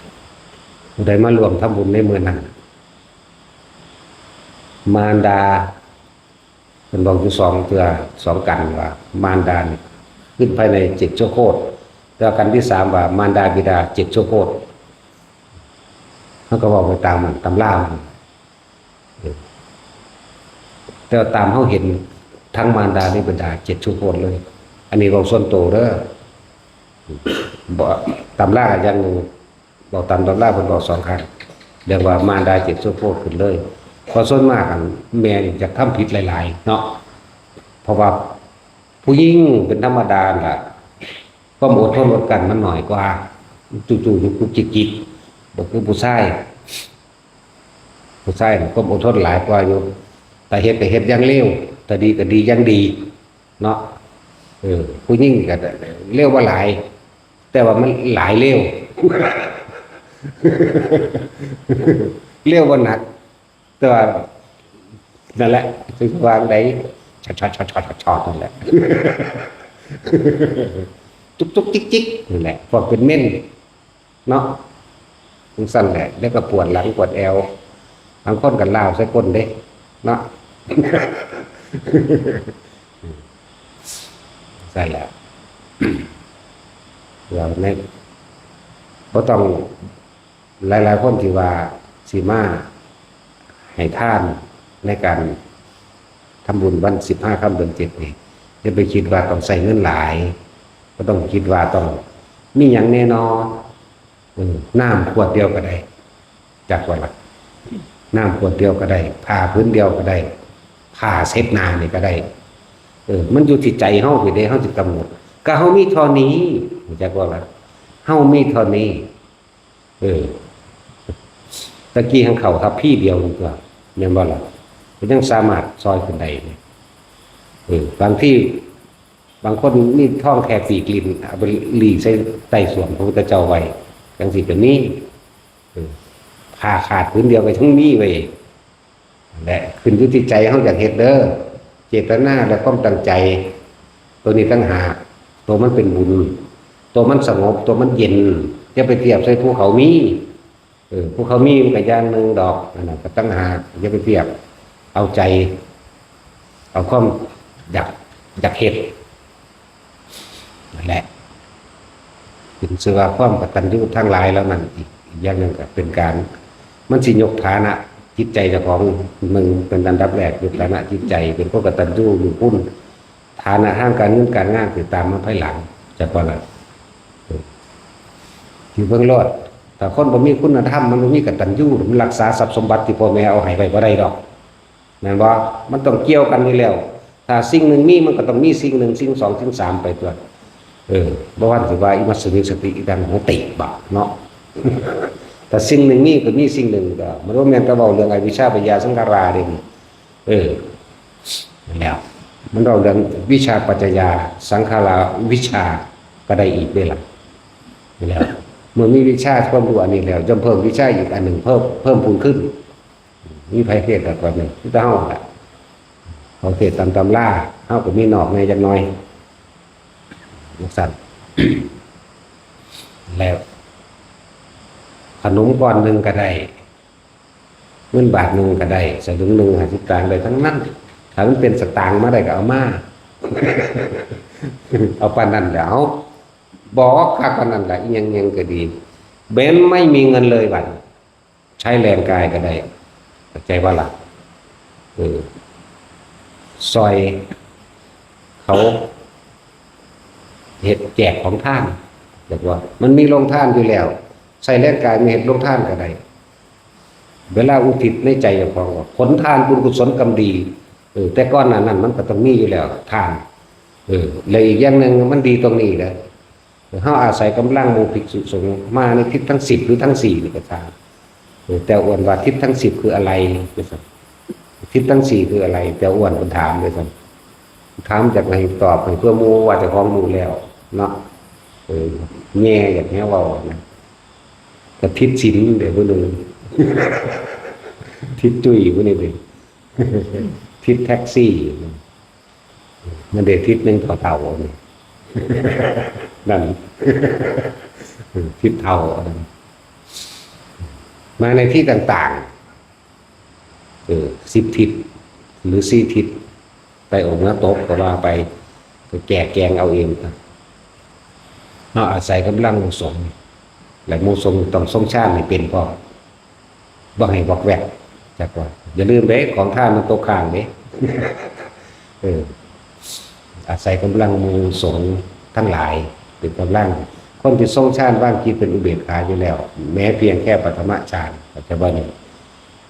ผู้ใดมาร่วมทำบุญในมื้อนั้น มารดา เพิ่นบอกอยู่สองเทื่อสองกันว่า มารดานี่ขึ้นภายในเจ็ดชั่วโคตร แต่ว่ากันที่สามว่ามารดาบิดาเจ็ดชั่วโคตร เฮาก็เว้าไปตามมัน ตำรามัน เออ แต่ตามเฮาเห็นทั้งมารดาและบิดาเจ็ดสุโคตเลย อันนี้เว้าส่วนตัวเด้อ บ่ ตำราก็อย่างหนึ่ง บอกตามตำราเพิ่นบอกสองครั้ง เรียกว่ามารดาเจ็ดสุโคตขึ้นเลย เพราะส่วนมากอันแม่นี่จะทำผิดหลายๆ เนาะ เพราะว่าผู้หญิงเป็นธรรมดาล่ะ ความอดทนอดกลั้นมันน้อยกว่า จุกจุกจิกจิก บ่คือผู้ชาย ผู้ชายน่ะความอดทนหลายกว่าอยู่ แต่เฮ็ดก็เฮ็ดอย่างเร็ว แต่ดีก็ดีอย่างดี เนาะ เออ ผู้หญิงก็เร็วบ่หลาย แต่ว่ามันหลายเร็ว เร็วบ่หนัก แต่ว่า นั่นแหละ คือวางได้ ชอดๆๆๆๆนั่นแหละ จุกๆจิกๆนั่นแหละ พวกเป็นเม่น เนาะ จั่งซั้นแหละ แล้วก็ปวดหลังปวดแอว บางคนก็ลาวใส่ก้นเด้ เนาะ ซั้นแหละ เราเนี่ย บ่ต้อง หลายๆคนที่ว่าสิมาให้ทานในการทำบุญวันสิบห้าค่ำเดือนเจ็ดนี่ อย่าไปคิดว่าต้องใช้เงินหลาย บ่ต้องคิดว่าต้องมีหยังแน่นอน เออ น้ำขวดเดียวก็ได้ จักว่าล่ะ น้ำขวดเดียวก็ได้ ผ้าผืนเดียวก็ได้ ผ้าเช็ดหน้านี่ก็ได้ เออ มันอยู่ที่ใจเฮาพี้เด้ เฮาสิกำหนด ก็เฮามีเท่านี้ จักว่าล่ะ เฮามีเท่านี้ เออ ตะกี้หั้นเข้าทัพพีเดียวนี่ตั๊ว แม่นบ่ล่ะ ก็ยังสามารถซอยขึ้นได้เลย เออ บางที บางคนมีทองแค่ปีกลิ้น เอาไปหลีใส่ใต้ส้วมพระพุทธเจ้าไว้ จั่งซี้ก็มี เออ ผ้าขาดผืนเดียวก็ยังมีไว้ และขึ้นอยู่ที่ใจเฮาอยากเฮ็ดเด้อ เจตนาและความตั้งใจ ตัวนี้ต่างหาก ตัวมันเป็นบุญ ตัวมันสงบ ตัวมันเย็น อย่าไปเทียบใส่ภูเขามี เออ ภูเขามีมันก็อย่างหนึ่งดอก อันนั้นก็ต่างหาก อย่าไปเทียบ เอาใจ เอาความอยาก อยากเฮ็ด นั่นแหละ เป็นชื่อว่าความกตัญญูทั้งหลายเหล่านั้น อีก อีกอย่างหนึ่งก็เป็นการ มันสิยกฐานะจิตใจเจ้าของ หนึ่งเป็นอันดับแรก ยกฐานะจิตใจ เป็นคนกตัญญูรู้คุณ ฐานะทางการเงินการงานสิตามมาภายหลัง จักว่าล่ะ เออ อยู่เบิ่งโลด ถ้าคนบ่มีคุณธรรม มันบ่มีกตัญญู มันรักษาทรัพย์สมบัติที่พ่อแม่เอาให้ไว้บ่ได้ดอก แม่นบ่ มันต้องเกี่ยวกันอยู่แล้ว ถ้าสิ่งหนึ่งมีมันก็ต้องมีสิ่งหนึ่ง สิ่งสอง สิ่งสามไปตั๊ว เออ บ่ว่าสิว่า อิมัสมิงสติ อิดัง โหติ บ่ เนาะ ถ้าสิ่งหนึ่งมีก็มีสิ่งหนึ่งก็ มันบ่แม่นแต่เว้าเรื่องอวิชชาปัจจยาสังขาราเด้ เออ นั่นแหละ มันเว้าเรื่องวิชชาปัจจยาสังขาราวิชชาก็ได้อีกเด้ล่ะ นั่นแหละ เมื่อมีวิชชาความรู้อันนี้แล้ว ย่อมเพิ่มวิชชาอีกอันหนึ่ง เพิ่ม เพิ่มพูนขึ้น มีไผเทศน์ดอกบัดนี้ มีแต่เฮาล่ะ เขาเทศน์ตามตำรา เฮาก็มีนอกในจักหน่อย จั่งซั้น แล้ว ขนมก้อนหนึ่งก็ได้ เงินบาทหนึ่งก็ได้ สลึงหนึ่ง ห้าสิบสตางค์ได้ทั้งนั้น ถ้ามันเป็นสตางค์มาได้ก็เอามา เอาปานนั้นแหล้ว บอกคักปานนั้นแหละ อิหยังๆก็ดี แม้ไม่มีเงินเลยบัด ใช้แรงกายก็ได้ เข้าใจบ่ล่ะ เออ ซอยเขา เฮ็ดแจกของทาน แบบว่า มันมีโรงทานอยู่แล้ว ใช้แรงกายมาเฮ็ดโรงทานก็ได้ เวลาอุทิศในใจเจ้าของว่า ผลทานบุญกุศลกรรมดี เออ แต่ก่อนหน้านั้นมันก็ต้องมีอยู่แล้ว ทาน เออ และอีกอย่างหนึ่งมันดีตรงนี้นะ เฮาอาศัยกำลังหมู่ภิกษุสงฆ์มาในทิศทั้งสิบหรือทั้งสี่นี่ก็ตาม เออ แต่อ้วนว่าทิศทั้งสิบคืออะไร ว่าซั่น ทิศทั้งสี่คืออะไร แต่อ้วนเพิ่นถาม ว่าซั่น ถามจากไหนตอบให้เพื่อหมู่ว่าเจ้าของรู้แล้ว เนาะ เออ แย่อยากแนวเว้านะ ก็ทิศศีลเด้ผู้หนึ่ง ทิศจุ้ยผู้นี้เด้ ทิศแท็กซี่ นั่นเด้ ทิศหนึ่งเฒ่าๆนี่ นั่น ทิศเฒ่า มาในที่ต่างๆ เออ สิบทิศ หรือสี่ทิศ ใต้องค์น้ำตกก็ว่าไป ก็แก้แกงเอาเอง เนาะ อาศัยกำลังหมู่สงฆ์ และหมู่สงฆ์ต้องทรงฌานให้เป็นพร้อม บ่ให้วอกแวก จักว่า อย่าลืมเด้ ของทานมันตกค้างเด้ เออ อาศัยกำลังหมู่สงฆ์ทั้งหลายเป็นกำลัง คนที่ทรงฌานวางจิตเป็นอุเบกขาอยู่แล้ว แม้เพียงแค่ปฐมฌาน เข้าใจบ่นี่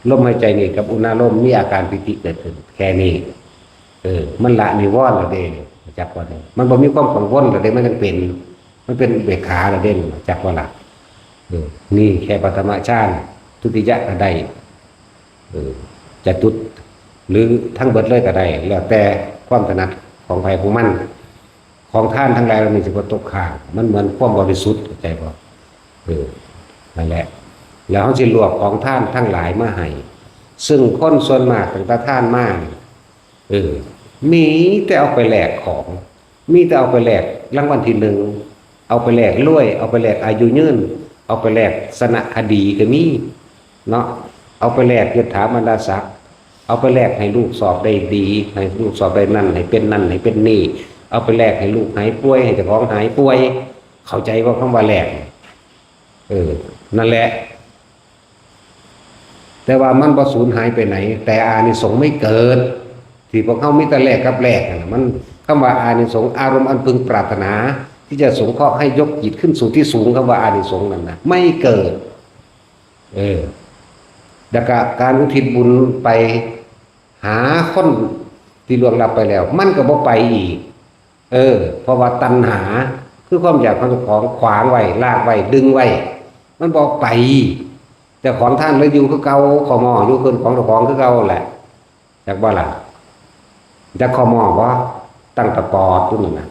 ลมหายใจนี่กับอุณาโลมมีอาการปีติเกิดขึ้น แค่นี้ เออ มันละนิวรณ์แล้วเด้ จักว่านี่ มันบ่มีความกังวลแล้วเด้ มันจั่งเป็น มันเป็นอุเบกขาแล้วเด้ จักว่าล่ะ เออ นี่แค่ปฐมฌาน ทุติยะก็ได้ เออ จตุต หรือทั้งเบิดเลยก็ได้ แล้วแต่ความถนัดของใผของมัน ของทานทั้งหลายเหล่านี้สิบ่ตกค้าง มันเหมือนความบริสุทธิ์ เข้าใจบ่ เออ นั่นแหละ แล้วเฮาสิรวบของทานทั้งหลายมาให้ ซึ่งคนส่วนมากตั้งแต่ทานมานี่ เออ มีแต่เอาไปแลกของ มีแต่เอาไปแลกรางวัลที่หนึ่ง เอาไปแลกรวย เอาไปแลกอายุยืน เอาไปแลกชนะคดีก็มี เนาะ เอาไปแลกยศถาบรรดาศักดิ์ เอาไปแลกให้ลูกสอบได้ดี ให้ลูกสอบได้นั่น ให้เป็นนั่น ให้เป็นนี่ เอาไปแลกให้ลูกหายป่วย ให้เจ้าของหายป่วย เข้าใจว่าคำว่าแลก เออ นั่นแหละ แต่ว่ามันบ่สูญหายไปไหน แต่อานิสงส์ไม่เกิด ที่พวกเฮามีแต่แลกกับแลกนั่นน่ะ มัน คำว่าอานิสงส์ อารมณ์อันพึงปรารถนา ที่จะสงเคราะห์ให้ยกจิตขึ้นสู่ที่สูง คำว่าอานิสงส์นั่นนะ ไม่เกิด เออ แล้วก็การอุทิศบุญไปหาคนที่ล่วงลับไปแล้ว มันก็บ่ไปอีก เออ เพราะว่าตัณหา คือความอยากของเจ้าของขวางไว้ ลากไว้ ดึงไว้ มันบ่ไป แต่ของท่านเลยอยู่คือเก่า ขอมออยู่คืนของเจ้าของคือเก่าแหละ จักบ่ล่ะ จักขอมอบ่ ตั้งตะปอดอยู่นั่นน่ะ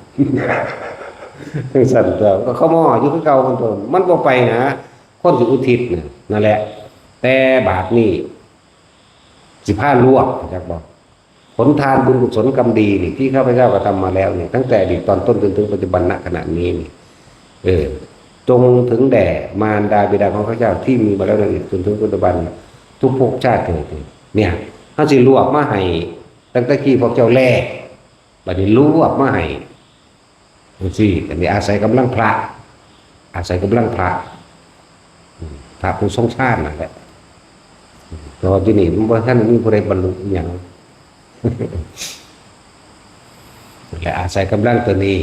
จังซั่นตัว ก็ขอมออยู่คือเก่ามันตัว มันบ่ไปนะ คนสิอุทิศน่ะ นั่นแหละ แต่บาดนี้ สิพาลวก จักบ่ ผลทานบุญกุศลกรรมดีนี่ ที่ข้าพเจ้ากระทำมาแล้วนี่ ตั้งแต่อดีตตอนต้นจนถึงปัจจุบัน ณ ขณะนี้นี่ เออ จงถึงแด่มารดาบิดาของข้าพเจ้าที่มีมาแล้วในอดีตจนถึงปัจจุบัน ทุกภพชาติเถิด เนี่ย เฮาสิลวกมาให้ ตั้งแต่กี้พวกเจ้าแลก บัดนี้ลวกมาให้ จังซี่ อันนี้อาศัยกำลังพระ อาศัยกำลังพระ อืม พระผู้ทรงฌานนั่นแหละ แต่ว่าอยู่นี่มันบ่ทันมีผู้ใดบรรลุอิหยัง และอาศัยกำลังตัวนี้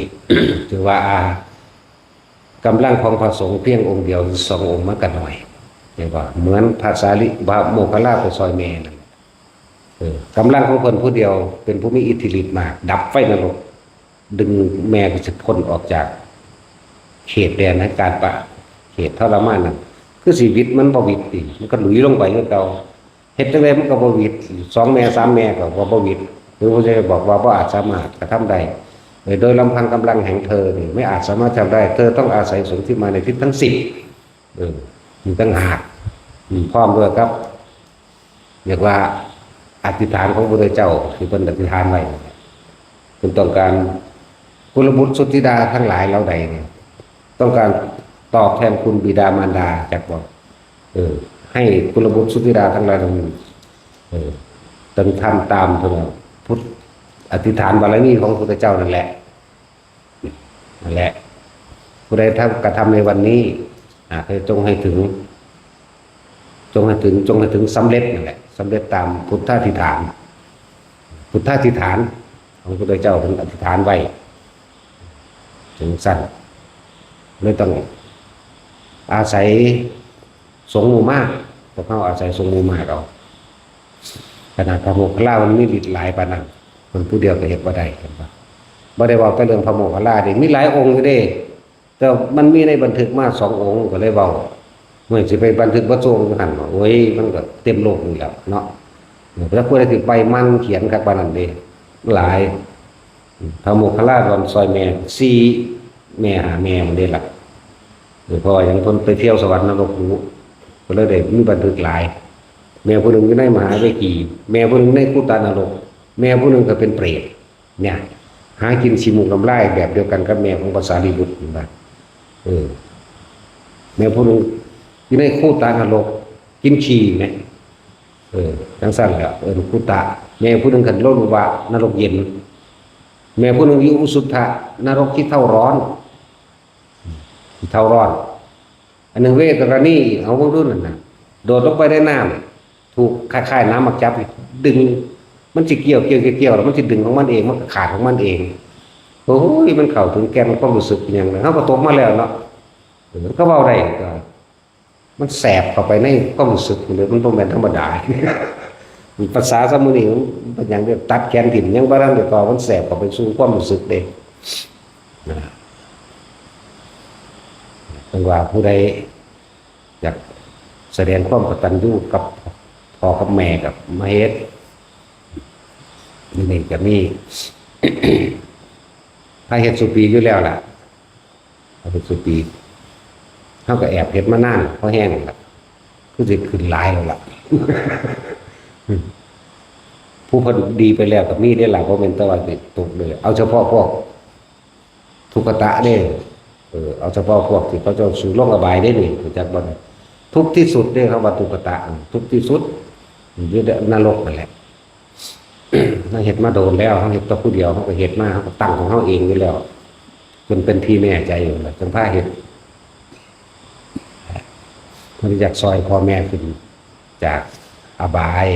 ถือว่า อ่า กำลังของพระสงฆ์เพียงองค์เดียว สององค์มันก็น้อย เห็นบ่ เหมือนพระสารี พระโมคคัลลาไปซอยแม่นั่น เออ กำลังของเพิ่นผู้เดียว เป็นผู้มีอิทธิฤทธิ์มาก ดับไฟนรก ดึงแม่ก็สิพ้นออกจากเขตแดนแห่งการประ เขตทรมานนั่น คือชีวิตมันบ่หวิดติ มันก็หลุยลงไปคือเก่า เฮ็ดจั่งใดมันก็บ่หวิด สองแม่สามแม่ก็ ก็บ่หวิด หรือว่าจะบอกว่าบ่อาจสามารถกระทำได้ เออ โดยลำพังกำลังแห่งเธอนี่ไม่อาจสามารถทำได้ เธอต้องอาศัยสนธิมาในทิศทั้งสิบ เออ มีต่างหาก อืม พร้อมด้วยกับ เรียกว่าอธิษฐานของพระพุทธเจ้าที่เพิ่นอธิษฐานไว้ เพิ่นต้องการกุลบุตรสุทธิดาทั้งหลายเหล่าใดเนี่ย ต้องการตอบแทนคุณบิดามารดา จักบอก เออ ให้กุลบุตรสุทธิดาทั้งหลายเหล่านี้ เออ ต้องทำตามเพิ่นพุทธ อธิษฐานบารมีของพระพุทธเจ้านั่นแหละ นั่นแหละ ผู้ใดทำ กระทำในวันนี้ อ่า ให้จงให้ถึง จงให้ถึง จงให้ถึงสำเร็จนั่นแหละ สำเร็จตามพุทธาธิษฐาน พุทธาธิษฐานของพระพุทธเจ้าเพิ่นอธิษฐานไว้ ถึงสั้น เลยต้องอาศัยสงฆ์หมู่มาก พวกเฮาอาศัยสงฆ์หมู่มากเอา ขนาดพระโมคคัลลามันมีฤทธิ์หลายปานนั้น เพิ่นผู้เดียวก็เฮ็ดบ่ได้ เห็นบ่ บ่ได้เว้าแต่เรื่องพระโมคคัลลาเด้ มีหลายองค์อยู่เด้ แต่มันมีในบันทึกมาสององค์ ก็เลยเว้า เมื่อสิไปบันทึกบ่ส่งอยู่หั่น โอ้ย มันก็เต็มโลกนี่แหละเนาะ แล้วผู้ใดสิไปมันเขียนคักปานนั้นเด้ หลาย พระโมคคัลลาตอนซอยแม่สี่ แม่ห้าแม่มันเด้ล่ะ เออ เพราะว่าหยัง เพิ่นไปเที่ยวสวรรค์นรกรู้ ก็เลยได้มีบันทึกหลาย แม่ผู้หนึ่งอยู่ในมหาเวที แม่ผู้หนึ่งในคุตานรก แม่ผู้หนึ่งก็เป็นเปรต เนี่ย หากินขี้มูกน้ำลายแบบเดียวกันกับแม่ของพระสารีบุตรนั่นนะ เออ แม่ผู้หนึ่งอยู่ในคุตานรก กินขี้ไหม เออ จังซั่นแหละ เอิ้นคุตะ แม่ผู้หนึ่งคันโลลุวะ นรกเย็น แม่ผู้หนึ่งอยู่อุสุทธะ นรกขี้เถ้าร้อน ขี้เถ้าร้อน อันหนึ่งเวตรณี เอาเบิ่งดูนั่นน่ะ โดดลงไปในน้ำ ถูกคล้ายๆน้ำหมากจับ ดึง มันสิเกี่ยว เกี่ยว เกี่ยว เกี่ยว แล้วมันสิดึงของมันเอง มันก็ขาดของมันเอง โอ้ย มันเข้าถึงแก่นความรู้สึกอิหยังแล้ว เฮาก็ตกมาแล้วเนาะ เออ ก็เว้าได้ก็ มันแสบเข้าไปในความรู้สึกเลย มันบ่แม่นธรรมดา ภาษาสมัยนี้มันเป็นหยังเรียกตัดแขนถิ่ม ยังบ่ทันได้ต่อ มันแสบเข้าไปสู่ความรู้สึกเด้ นะ จั่งว่าผู้ใดอยากแสดงความกตัญญูกับพ่อกับแม่ก็มาเฮ็ด นี่ นี่ก็มี ถ้าเฮ็ดสู่ปีอยู่แล้วล่ะ เฮ็ดสู่ปี เฮาก็แอบเฮ็ดมานานพอแฮงล่ะ คือสิขึ้นหลายแล้วล่ะ ผู้เพิ่นดีไปแล้วก็มีเด้ล่ะ บ่แม่นแต่ว่าสิตกเด้อ เอาเฉพาะพวกทุกขตะเด้ เออ เอาเฉพาะพวกที่เขาเจ้าสู่ลงอบายเด้นี่ รู้จักบ่ ทุกข์ที่สุดเด้ คำว่าทุกขตะ ทุกข์ที่สุด อยู่ในนรกนั่นแหละ เฮาเฮ็ดมาโดนแล้ว เฮาเฮ็ดแต่ผู้เดียว เฮาก็เฮ็ดมา เฮาก็ตั้งของเฮาเองอยู่แล้ว จนเป็นที่แน่ใจอยู่แล้ว จั่งพาเฮ็ด เพิ่นอยากซอยพ่อแม่ขึ้นจากอบาย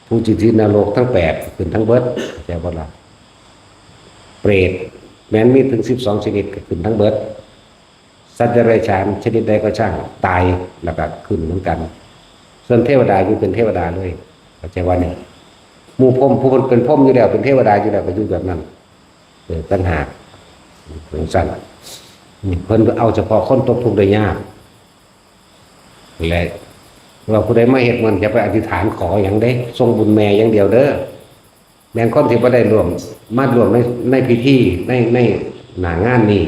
ผู้ที่ติดนรกทั้งแปดขึ้นทั้งเบิด เข้าใจบ่ล่ะ เปรตแม้นมีถึงสิบสองชนิดก็ขึ้นทั้งเบิด สัตว์เดรัจฉานชนิดใดก็ช่าง ตายแล้วก็ขึ้นเหมือนกัน ส่วนเทวดาอยู่เป็นเทวดาเลย เข้าใจว่าเนี่ย หมู่พรหม ผู้เพิ่นเป็นพรหมอยู่แล้ว เป็นเทวดาอยู่แล้ว ก็อยู่แบบนั้น เออ ต่างหาก จั่งซั่น อืม เพิ่นเอาเฉพาะคนตกทุกข์ได้ยาก และว่าผู้ใดมาเฮ็ดมันอย่าไปอธิษฐานขอหยังเด้ ส่งบุญแม่อย่างเดียวเด้อ แม่นคนที่บ่ได้ร่วม มาร่วมใน ในพิธี ใน ในหน้างานนี้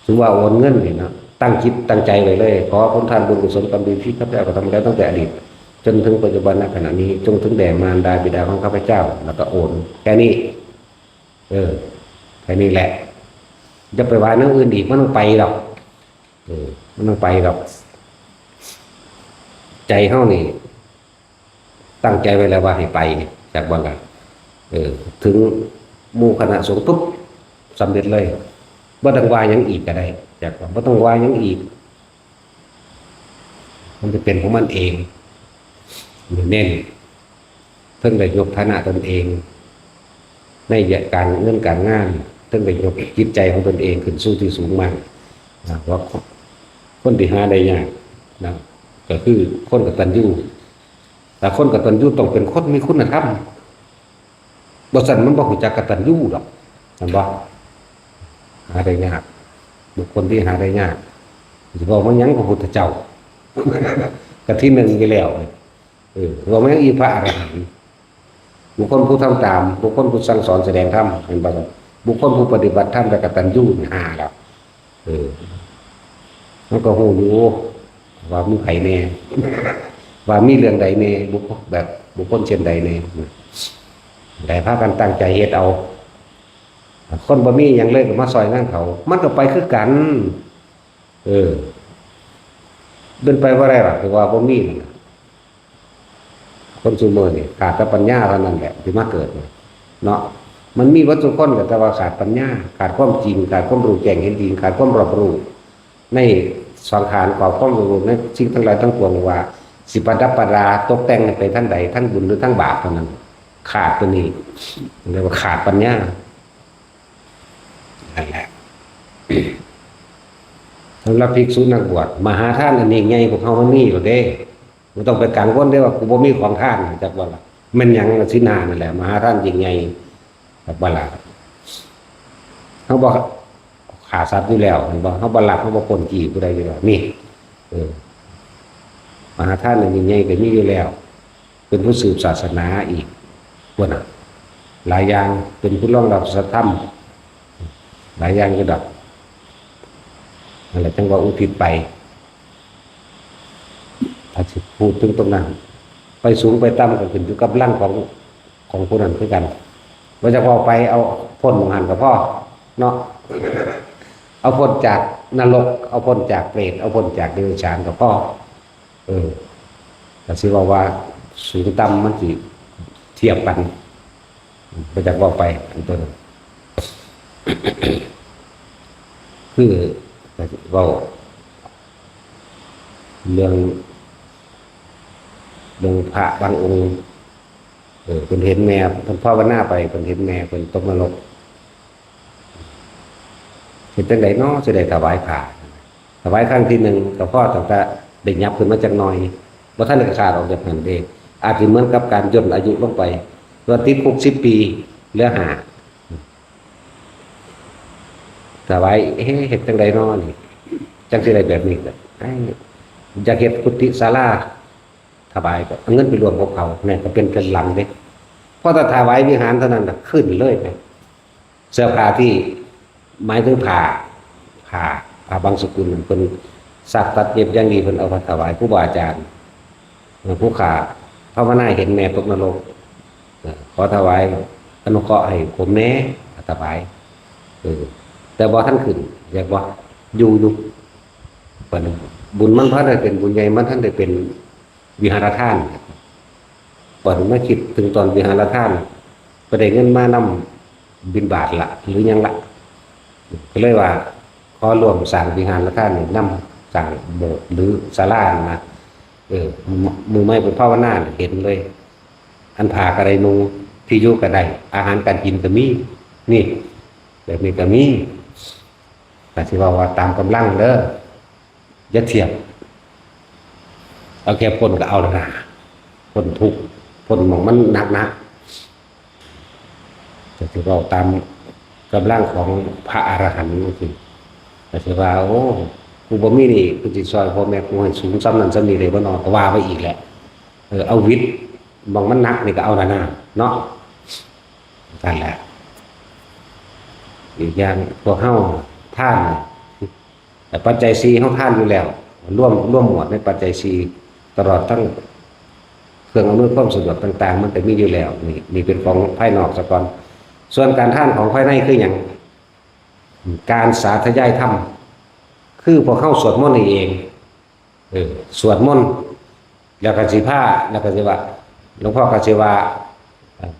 ถือว่าโอนเงินนี่เนาะ ตั้งจิตตั้งใจไว้เลย ขอผลทานบุญกุศลกรรมดีที่ข้าพเจ้ากระทำมาแล้วตั้งแต่อดีต จนถึงปัจจุบันณขณะนี้ จงถึงแด่มารดาบิดาของข้าพเจ้า แล้วก็โอน แค่นี้ เออ แค่นี้แหละ อย่าไปว่าแนวอื่นอีก มันต้องไปดอก เออ มันต้องไปดอก ใจเฮานี่ ตั้งใจไว้แล้วว่าให้ไป จักบ่ล่ะ เออ ถึงหมู่คณะสงฆ์ปุ๊บ สำเร็จเลย บ่ต้องว่าหยังอีกก็ได้ จักบ่ บ่ต้องว่าหยังอีก มันจะเป็นของมันเอง เน้น เทิงได้ยกฐานะตนเอง ในการเงินการงาน เทิงได้ยกจิตใจของตนเองขึ้นสู่ที่สูงมาก นะ ว่าคนที่หาได้ยากนะ ก็คือคนกตัญญู แต่คนกตัญญูต้องเป็นคนมีคุณธรรม บ่ซั้นมันบ่รู้จักกตัญญูดอก แม่นบ่ หาได้ยาก บุคคลที่หาได้ยาก สิเว้ามาหยังพระพุทธเจ้า ก็ที่หนึ่งอยู่แล้ว เออ เว้ามาหยังอีพระอรหันต์ บุคคลผู้ทำตาม บุคคลผู้สั่งสอนแสดงธรรม เห็นบ่ บุคคลผู้ปฏิบัติธรรมและกตัญญูนี่ห้าแล้ว เออ มันก็ฮู้อยู่ ว่ามีไผแน่ ว่ามีเรื่องใดแน่ บุคคล แบบบุคคลเช่นใดแน่ ได้พากันตั้งใจเฮ็ดเอา คนบ่มีหยังเลยก็มาซอยงานเขา มันก็ไปคือกัน เออ เป็นไปบ่ได้หรอก คือว่าบ่มีนั่นน่ะ คนซุมื้อนี่ขาดแต่ปัญญาเท่านั้นแหละที่มาเกิดนี่ เนาะ มันมีเบิดทุกคนแหละ แต่ว่าขาดปัญญา ขาดความจริง ขาดความรู้แจ้งเห็นจริง ขาดความรอบรู้ในสังขาร ขาดความรู้ในสิ่งทั้งหลายทั้งปวงว่า สิประดับประดาตกแต่งให้ไปทางใด ทางบุญหรือทางบาปเท่านั้น ขาดตัวนี้ เรียกว่าขาดปัญญา นั่นแหละ สำหรับภิกษุนักบวช มหาทานอันยิ่งใหญ่พวกเฮามันมีอยู่เด้ บ่ต้องไปกังวลเด้ว่ากูบ่มีของทาน จักว่าล่ะ แม่นหยังล่ะ ศีลห้านั่นแหละ มหาทานยิ่งใหญ่ จักว่าล่ะ เฮาบ่ฆ่าสัตว์อยู่แล้ว เห็นบ่ เฮาบ่ลัก เฮาบ่ปล้นจี้ผู้ใดอยู่แล้ว นี่ เออ มหาทานอันยิ่งใหญ่ก็มีอยู่แล้ว เป็นผู้สืบศาสนาอีก พวกน่ะ หลายอย่าง เป็นผู้รองรับสัทธรรม หลายอย่างอยู่ดอก นั่นแหละ จั่งว่าอุทิศไป ถ้าสิพูดถึงตรงนั้น ไปสูงไปต่ำก็ขึ้นอยู่กับลังของ ของผู้นั้นคือกัน บ่จักว่าไปเอาพ้นหม่องหั้นก็พอ เนาะ เอาพ้นจากนรก เอาพ้นจากเปรต เอาพ้นจากเดรัจฉานก็พอ เออ ก็สิเว้าว่าสูงต่ำมันสิเทียบกัน บ่จักเว้าไป อันตัวนั้น คือก็สิเว้า เรื่อง เรื่องพระบางองค์ เออ เพิ่นเห็นแม่ เพิ่นภาวนาไป เพิ่นเห็นแม่ เพิ่นตกนรก เฮ็ดจั่งใดน้อสิได้ถวายผ้า ถวายครั้งที่หนึ่งก็พอตั้งแต่ได้หยับขึ้นมาจักหน่อย บ่ทันได้ขาดออกจากหั้นเด้ อาจสิเหมือนกับการย่นอายุลงไป ว่าติดคุกสิบปี เหลือห้า ถวาย เอ๊ะ เฮ็ดจั่งใดน้อนี่ จั่งสิได้แบบนี้ ก็ เอ้ย อยากเฮ็ดกุฏิศาลา ถวาย ก็เอาเงินไปร่วมกับเขา นั่นก็เป็น เป็นหลังเด้ พอจะถวายวิหารเท่านั้นน่ะ ขึ้นเลยนะ เสื้อผ้าที่ หมายถึงผ้า ผ้า ผ้าบางสกุลน่ะ เพิ่นซักตัดเย็บอย่างดี เพิ่นเอามาถวายครูบาอาจารย์ เออ ผู้ข้าภาวนาเห็นแม่ตกนรก เออ ขอถวายอนุเคราะห์ให้ผมแหน่ ถวาย เออ แต่บ่ทันขึ้น อยากบ่ อยู่ อยู่ บัดนี้บุญมันพันได้เป็นบุญใหญ่ มันทันได้เป็นวิหารทาน บัดนี้มาคิดถึงตอนวิหารทาน ไปได้เงินมานำบิณฑบาตละ หรือหยังละ ก็เลยว่า ขอร่วมสร้างวิหารทานนี่นำ สร้างโบสถ์หรือศาลานะ เออ มื้อใหม่ไปภาวนาเห็นเลย อันผ้าก็ได้นุ่ง ที่อยู่ก็ได้ อาหารการกินก็มี นี่ แบบนี้ก็มี ก็สิว่า ว่าตามกำลังเด้อ อย่าเทียบ เอาแค่พ้นก็เอาแล้วนะ พ้นทุกข์ พ้นหม่องมันหนักๆ ก็สิเว้าตามกำลังของพระอรหันต์จังซี้ ก็สิว่า โอ้ กูบ่มีนี่ กูสิซอยพ่อแม่กูให้สูงส่ำนั้นส่ำนี้ได้บ่น้อ ก็ว่าไปอีกแหละ เออ เอาวิด หม่องมันหนักนี่ก็เอาแล้วนะ เนาะ นั่นแหละ อีกอย่างพวกเฮาทาน แต่ปัจจัยสี่เฮาทานอยู่แล้ว รวม รวมหมวดในปัจจัยสี่ ตลอดทั้งเครื่องอำนวยความสะดวกต่างๆ มันก็มีอยู่แล้ว นี่ นี่เป็นของภายนอกซะก่อน ส่วนการทานของภายในคือหยัง การสาธยายธรรม คือพวกเฮาสวดมนต์นี่เอง เออ สวดมนต์ แล้วก็สิพา แล้วก็สิว่า หลวงพ่อก็สิว่า เอ่อ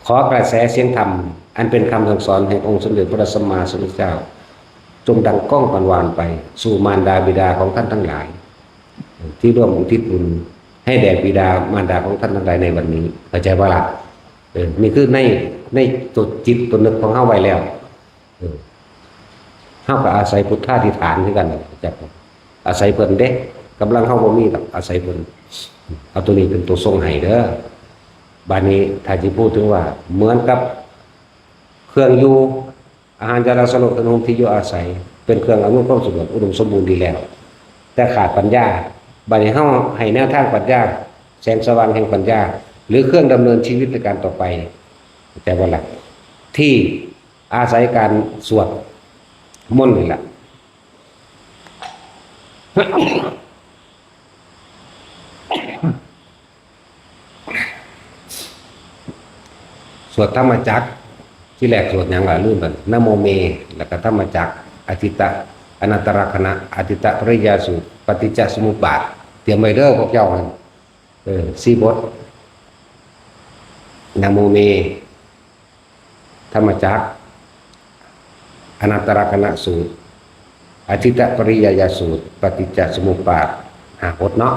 ขอกระแสเสียงธรรม อันเป็นคำสั่งสอนแห่งองค์สมเด็จพระสัมมาสัมพุทธเจ้า จงดังก้องกังวานไป สู่มารดาบิดาของท่านทั้งหลาย ที่ร่วมอุทิศบุญให้แด่บิดามารดาของท่านทั้งหลายในวันนี้ เข้าใจบ่ล่ะ เออ นี่คือใน ในตัวจิตตัวนึกของเฮาไว้แล้ว เออ เฮาก็อาศัยพุทธาธิษฐานคือกัน จัก อาศัยเพิ่นเด้ กำลังเฮาบ่มีดอก อาศัยเพิ่น เอาตัวนี้เป็นตัวส่งให้เด้อ บาดนี้ถ้าสิพูดถึงว่า เหมือนกับเครื่องอยู่ อาหาร ยายาสลบ ขนม ที่อยู่อาศัย เป็นเครื่องอำนวยความสะดวก อุดมสมบูรณ์ดีแล้ว แต่ขาดปัญญา บาดนี้เฮาให้แนวทางปัญญา แสงสว่างแห่งปัญญา หรือเครื่องดำเนินชีวิตในการต่อไป แต่ว่าหลักที่อาศัยการสวดมนต์นี่แหละ สวดธรรมจักร ที่แรกสวดหยังล่ะ ลืมไป นะโมเม แล้วก็ธรรมจักร อทิตตะ อนัตตลักษณะ อทิตตปริยายสูตร ปฏิจจสมุปบาท เตรียมไว้เด้อพวกเจ้าหั่น เออ สี่บท นะโมเม ธรรมจักร อนัตตลักษณะสูตร อทิตตปริยายสูตร ปฏิจจสมุปบาท ห้าบทเนาะ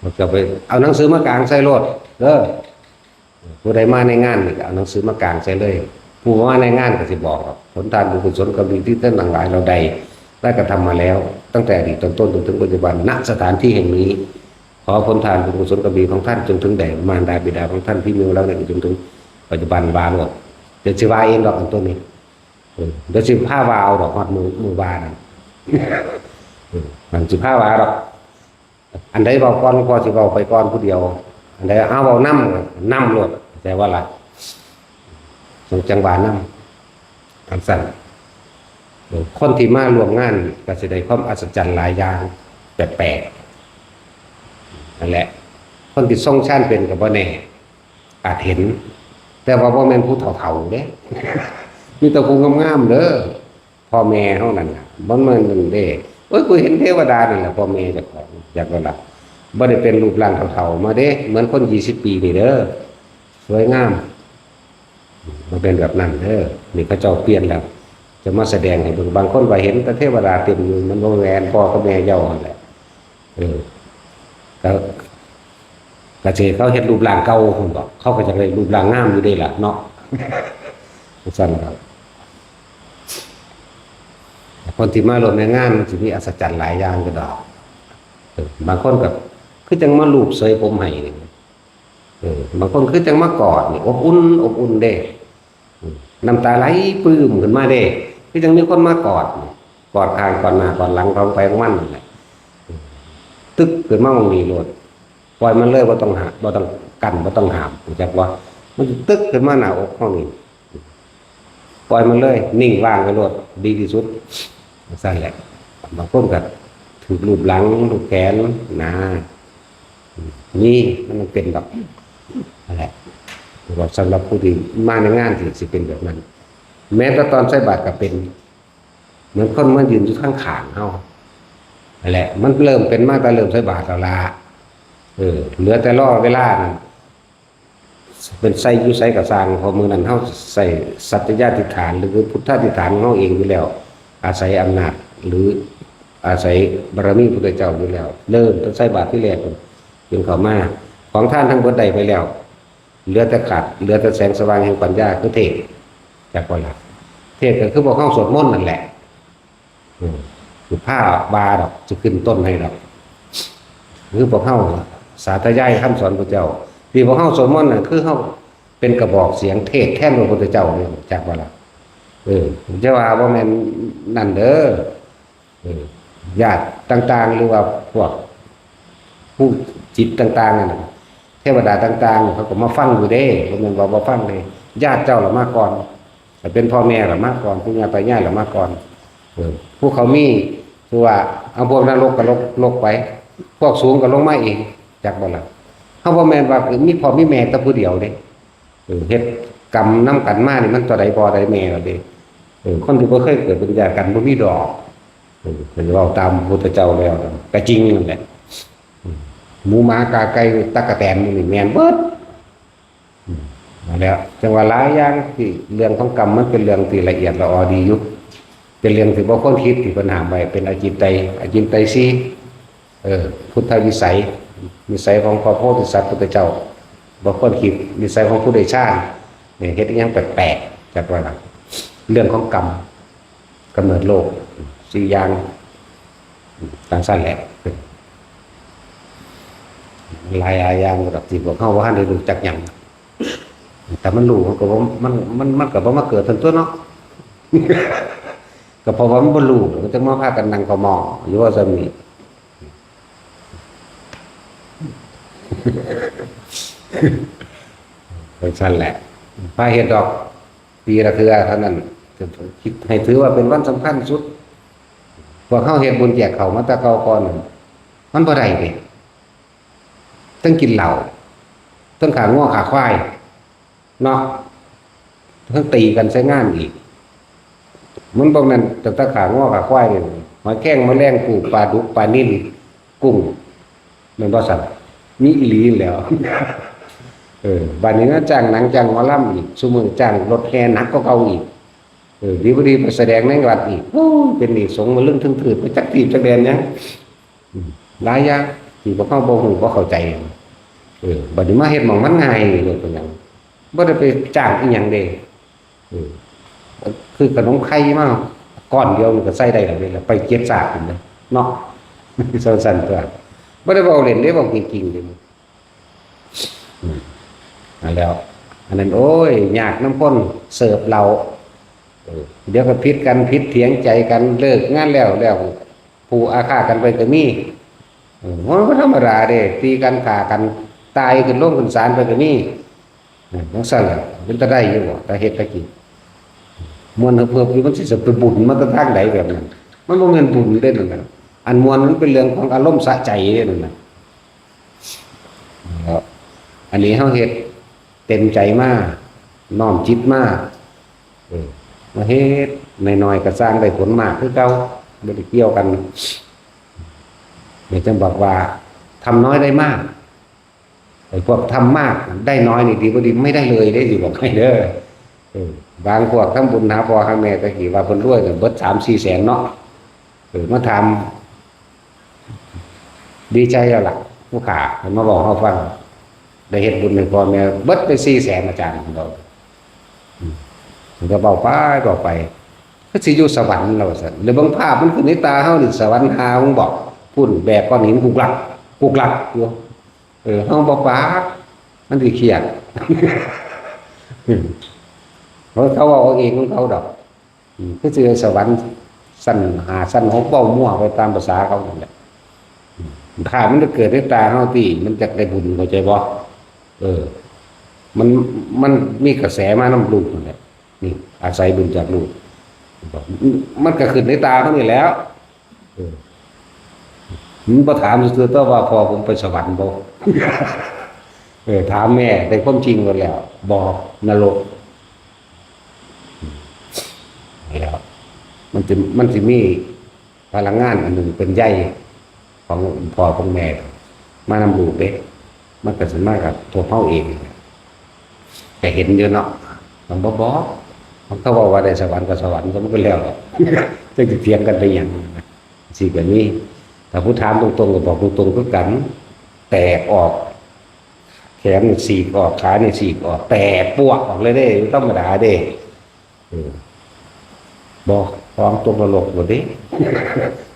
พวกเจ้าไปเอาหนังสือมากางใส่โลดเด้อ ผู้ใดมาในงานนี่ก็เอาหนังสือมากางใส่เลย ผู้บ่มาในงานก็สิบอกว่า ผลทานบุญกุศลกรรมดีที่ท่านทั้งหลายเราได้ ได้กระทำมาแล้ว ตั้งแต่อดีตตอนต้นจนถึงปัจจุบัน ณ สถานที่แห่งนี้ ขอผลทานบุญกุศลกรรมดีของท่านจงถึงแด่มารดาบิดาของท่านที่มีแล้วเนี่ยจนถึงปัจจุบัน ว่าโลด เดี๋ยวสิว่าเองดอกอันตัวนี้ เออ เดี๋ยวสิพาว่าเอาดอก ฮอดมื้อ มื้อว่านั่น เออ มันสิพาว่าดอก อันใดเว้าก่อน หลวงพ่อสิเว้าไปก่อนผู้เดียว อันใดเอาเว้านำ นำโลด แต่ว่าล่ะ ต้องจังหวะนำ จังซั่น เออ คนที่มาร่วมงานก็สิได้ความอัศจรรย์หลายอย่าง แปลกๆ นั่นแหละ คนที่ทรงฌานเป็นก็บ่แน่ อาจเห็น แต่ว่าบ่แม่นผู้เฒ่าๆ เด้ มีแต่ผู้งามๆ เด้อ พ่อแม่เฮานั่นน่ะ บ่แม่นนั่นเด้ โอ้ย กูเห็นเทวดานั่นแหละ พ่อแม่เจ้าของ อยากว่าล่ะ บ่ได้เป็นรูปร่างเฒ่าๆ มาเด้ เหมือนคนยี่สิบปีนี่เด้อ สวยงาม มันเป็นแบบนั้นเด้อ นี่เขาเจ้าเปลี่ยนแล้ว จะมาแสดงให้เบิ่ง บางคนว่าเห็นแต่เทวดาเต็มอยู่ มันบ่แม่น พ่อกับแม่เจ้านั่นแหละ เออ ก็ ก็สิเขาเฮ็ดรูปร่างเก่า พุ่นดอก เขาก็จะได้รูปร่างงามอยู่เด้ล่ะเนาะ ซั่นครับ คนที่มาร่วมในงานมันสิมีอัศจรรย์หลายอย่างอยู่ดอก เออ บางคนก็คือจังมาลูบเสยผมให้นี่ เออ บางคนคือจังมากอดนี่ อบอุ่น อบอุ่นเด้ อืม น้ำตาไหลปลื้มขึ้นมาเด้ คือจังมีคนมากอดนี่ กอดข้าง กอดหน้า กอดหลัง ของไผของมันนั่นแหละ อืม ตึกขึ้นมาหม่องนี้โลด ปล่อยมันเลย บ่ต้องหา บ่ต้องกั้น บ่ต้องห้าม รู้จักบ่ มันตึกขึ้นมาหน้าอกเฮานี่ ปล่อยมันเลย นิ่งว่างไปโลด ดีที่สุด ซั่นแหละ บางคนก็ถูกลูบหลัง ลูบแขน นะ นี่มันเป็นแบบ นั่นแหละ ว่าสำหรับผู้ที่มาในงานที่สิเป็นแบบนั้น แม้แต่ตอนใส่บาตรก็เป็น เหมือนคนมายืนอยู่ข้างๆเฮา นั่นแหละ มันเริ่มเป็นมาแต่เริ่มใส่บาตรแล้วล่ะ เออ เหลือแต่รอเวลานั่น เป็นใส่อยู่ไสก็ซ่าง เพราะมื้อนั้นเฮาใส่สัตยาธิษฐาน หรือพุทธาธิษฐานของเฮาเองอยู่แล้ว อาศัยอำนาจ หรืออาศัยบารมีพุทธเจ้าอยู่แล้ว เริ่มตั้งใส่บาตรที่แรกจนเข้ามา ของทานทั้งเบิดได้ไปแล้ว เหลือแต่ขาด เหลือแต่แสงสว่างแห่งปัญญา คือเทศน์ จักบ่ล่ะ เทศน์ก็คือพวกเฮาสวดมนต์นั่นแหละ อืม สิพาว่าดอก สิขึ้นต้นให้ดอก คือพวกเฮาสาธยายคำสอนพระเจ้า ที่พวกเฮาสวดมนต์น่ะ คือเฮาเป็นกระบอกเสียงเทศน์แทนพระพุทธเจ้านี่ จักบ่ล่ะ เออ จะว่าบ่แม่นนั่นเด้อ เออ ญาติต่างๆ หรือว่าพวกผู้จิตต่างๆนั่นน่ะ เทวดาต่างๆ เขาก็มาฟังอยู่เด้ บ่แม่นว่าบ่ฟังเด้ ญาติเจ้าละมาก่อน ถ้าเป็นพ่อแม่ละมาก่อน ปู่ย่าตายายละมาก่อน เออ ผู้เขามี คือว่า เอาพวกนรกก็ลง ลงไป พวกสูงก็ลงมาเอง จักบ่ล่ะ เฮาบ่แม่นว่ามีพ่อมีแม่แต่ผู้เดียวเด้ เออ เฮ็ดกรรมนำกันมานี่มันตัวใดพ่อใดแม่ล่ะเด้ เออ คนที่บ่เคยเกิดเป็นญาติกันบ่มีดอก เออ เพิ่นเว้าตามพระพุทธเจ้าแล้ว ก็จริงนั่นแหละ อืม หมูหมากาไก่ตั๊กแตนนี่แม่นเบิด อืม นั่นแหละ จังว่าหลายอย่างที่เรื่องของกรรมมันเป็นเรื่องที่ละเอียดละออดีอยู่ เป็นเรื่องที่บ่ควรคิดที่เพิ่นห้ามไว้ เป็นอจินไตย อจินไตยสี่ เออ พุทธวิสัย วิสัยของพระโพธิสัตว์พุทธเจ้า บ่ควรคิด วิสัยของผู้ได้ฌาน เนี่ย เฮ็ดอิหยังแปลกๆ จักว่าล่ะ เรื่องของกรรม กำเนิดโลก สี่อย่าง จั่งซั้นแหละ หลายๆ อย่างดอกที่พวกเฮาบ่ทันได้รู้จักหยัง แต่มันรู้มันก็บ่ มัน มัน มันก็บ่มาเกิดซั่นตั่วเนาะ ก็เพราะว่ามันบ่รู้ มันจั่งมาพากันนั่งเฝ้าหม้ออยู่ว่าซั่นนี่ จั่งซั้นแหละ พาเฮ็ดดอก ปีละเทื่อเท่านั้น คิดให้ถือว่าเป็นวันสำคัญสุด พวกเฮาเฮ็ดบุญแจกข้าวมาแต่เก่าก่อน มันบ่ได้เด้ ทั้งกินเหล้า ทั้งฆ่างัวฆ่าควาย เนาะ ทั้งตีกันใส่งานอีก มันบ่แม่นแต่ฆ่างัวฆ่าควายเด้ หอยแครงแมลงภู่ ปลาดุก ปลานิล กุ้ง แม่นบ่ซั่น มีอีหลีแหล้ว เออ บัดนี้มาจ้างหนังจ้างหมอลำอีก ซุมื้อจ้างรถแห่หนักกว่าเก่าอีก เออ ดีบ่ดีไปแสดงในวัดอีก โอ้ย เป็นหนี้สงฆ์มาลึงถึงถืดไปจักทีบจักแดนหยัง อืม หลายอย่างที่พวกเฮาบ่ฮู้บ่เข้าใจ เออ บัดนี้มาเฮ็ดหม่องมันง่ายนี่โลดเป็นหยัง บ่ได้ไปจ้างอีหยังเด้ เออ คือขนมไข่มาก้อนเดียวมันก็ใส่ได้แล้วเด้ แล้วไปเจ็ดสากพุ่นเด้ เนาะ ซั่นๆ ตั่ว บ่ได้เว้าเล่นเด้ เว้าจริงๆ เด้ อืม นั่นแหล้ว อันนั้น โอ้ย ยากนำคนเสิร์ฟเหล้า เออ เดี๋ยวก็ผิดกัน ผิดเถียงใจกัน เลิกงานแล้ว แล้ว ผู้อาฆาตกันไปก็มี เออ มันก็ธรรมดาเด้ ตีกัน ฆ่ากัน ตายขึ้นโรงขึ้นศาลไปก็มี เออ จั่งซั้นล่ะ เป็นตาได้อยู่บ่ ตาเฮ็ดตากิน ม่วนเฮิบๆ อยู่ มันสิจะไปบุญมาแต่ทางใดแบบนั้น มันบ่แม่นบุญเด้นั่นน่ะ อันม่วนมันเป็นเรื่องของอารมณ์สะใจเด้นั่นน่ะ ครับ อันนี้เฮาเฮ็ดเต็มใจมา น้อมจิตมา เออ มาเฮ็ดน้อยๆ ก็สร้างได้ผลมากคือเก่า บ่ได้เกี่ยวกัน เดี๋ยวจั่งบอกว่า ทำน้อยได้มาก ไอ้พวกทำมากได้น้อยนี่ดีบ่ดี ไม่ได้เลยเด้ สิบอกให้เด้อ เออ บางพวกทำบุญหาพ่อหาแม่ตะกี้ว่าเพิ่นรวยกันเบิดสามสี่แสนเนาะ เออ มาถาม ดีใจแล้วล่ะ ผู้ข้าเพิ่นมาบอกเฮาฟัง ได้เฮ็ดบุญให้พ่อแม่เบิดไปสี่แสน อาจารย์ของเรา อืม มันก็เว้าไป เว้าไป คือสิอยู่สวรรค์แล้วว่าซั่น แล้วเบิ่งภาพมันขึ้นในตาเฮานี่ สวรรค์หา มึงบอก พุ่นแบกก้อนหินกุกลัก กุกลักอยู่ เออ เฮาบ่ปาก มันสิเครียด เพราะเขาเอาเองของเขาดอก อืม คือสิไปสวรรค์ชั้นห้าชั้นหก เว้ามั่วไปตามภาษาเขานั่นแหละ อืม ถ้ามันเกิดในตาเฮาติ มันจักได้บุญ เข้าใจบ่ เออ มัน มันมีกระแสมานำลูกนั่นแหละ นี่ อาศัยบุญจากลูก มันก็ขึ้นในตาเฮานี่แหล้ว เออ มันบ่ถามซื่อๆ ตัวว่าพ่อผมไปสวรรค์บ่ เออ ถามแม่ ได้ความจริงหมดแล้ว บ่ นรก แล้ว มันสิ มันสิมีพลังงานอันหนึ่งเป็นใยของพ่อของแม่ มานำลูกเด้ มันก็สิมากับตัวเฮาเอง ก็เห็นอยู่เนาะ มันบ่บอก มันก็บอกว่าได้สวรรค์ก็สวรรค์ ก็มันก็แล้ว จักสิเถียงกันไปหยัง สิก็มี ถ้าผู้ถามตรงๆ ก็บอกตรงๆ คือกัน แตกออก แขนนี่ฉีกออก ขานี่ฉีกออก แตกปวกออกเลยเด้ ธรรมดาเด้ เออ บอก ฟ้องตกนรกหมดเด้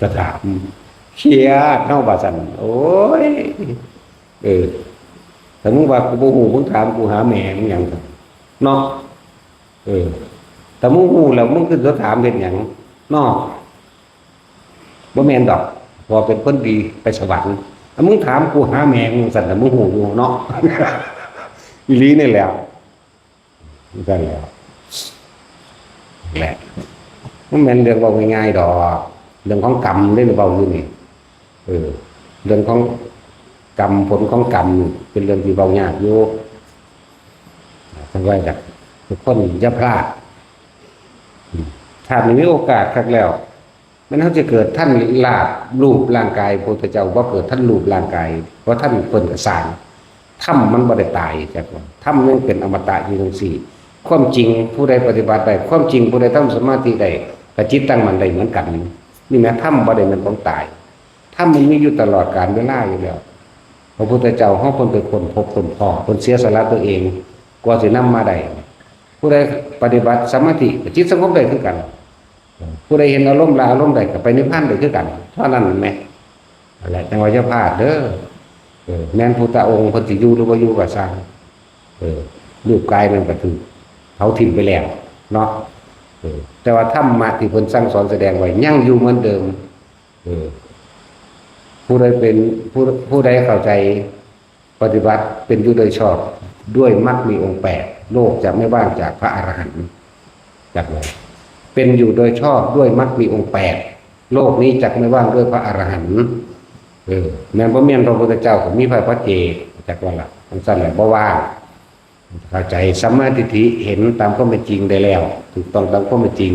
จะถาม เครียดเนาะ ว่าซั่น โอ้ย เออ ถ้ามึงว่ากูบ่ฮู้ มึงถามกูหาแม่มึงหยัง เนาะ เออ ถ้ามึงฮู้แล้ว มึงคือสิถามเฮ็ดหยัง เนาะ บ่แม่นดอก เพราะเป็นคนดีไปสวรรค์ ถ้ามึงถามกูหาแม่มึงซั่นน่ะ มึงฮู้อยู่เนาะ อีหลีนี่แหละ นั่นแหละ แหละ มันแม่นเรื่องเว้าง่ายๆดอก เรื่องของกรรมเด้เว้าอยู่นี่ เออ เรื่องของกรรม ผลของกรรมนี่เป็นเรื่องที่เว้ายากอยู่ จั่งว่าอยากทุกคนอย่าพลาด อืม ถ้ามันมีโอกาสคักแล้ว แม่นเฮาสิเกิดทันลาบรูปร่างกาย พระพุทธเจ้าบ่เกิดทันรูปร่างกาย บ่ทันเพิ่นก็สร้าง ธรรมมันบ่ได้ตาย จักว่า ธรรมยังเป็นอมตะอยู่จั่งซี้ ความจริงผู้ใดปฏิบัติได้ ความจริงผู้ใดทำสมาธิได้ ก็จิตตั้งมั่นได้เหมือนกัน นี่แหม ธรรมบ่ได้แม่นของตาย ธรรมมันมีอยู่ตลอดกาลเวลาอยู่แล้ว พระพุทธเจ้าเฮาเพิ่นไปค้นพบค้นพ้อ เพิ่นเสียสละตัวเอง กว่าสินำมาได้ ผู้ใดปฏิบัติสมาธิก็จิตสงบได้คือกัน ผู้ใดเห็นอารมณ์ละอารมณ์ได้ก็ไปนิพพานได้คือกัน เท่านั้นแหม นั่นแหละ จั่งว่าอย่าพลาดเด้อ เออ แม่นพุทธองค์เพิ่นสิอยู่หรือบ่อยู่ก็ซ่าง เออ รูปกายนั่นก็คือเผาทิ้งไปแล้วเนาะ เออ แต่ว่าธรรมะที่เพิ่นสั่งสอนแสดงไว้ยังอยู่เหมือนเดิม เออ ผู้ใดเป็น ผู้ ผู้ใดเข้าใจ ปฏิบัติเป็นอยู่โดยชอบด้วยมรรคมีองค์แปด โลกจะไม่ว่างจากพระอรหันต์ จักว่า เป็นอยู่โดยชอบด้วยมรรคมีองค์แปด โลกนี้จักไม่ว่างด้วยพระอรหันต์ เออ แม่นบ่แม่นพระพุทธเจ้าก็มีพระปัจเจก จักว่าล่ะ จั่งซั่นแหละ บ่ว่าง เข้าใจ สัมมาทิฏฐิ เห็นตามความเป็นจริงได้แล้ว ถูกต้องตามความเป็นจริง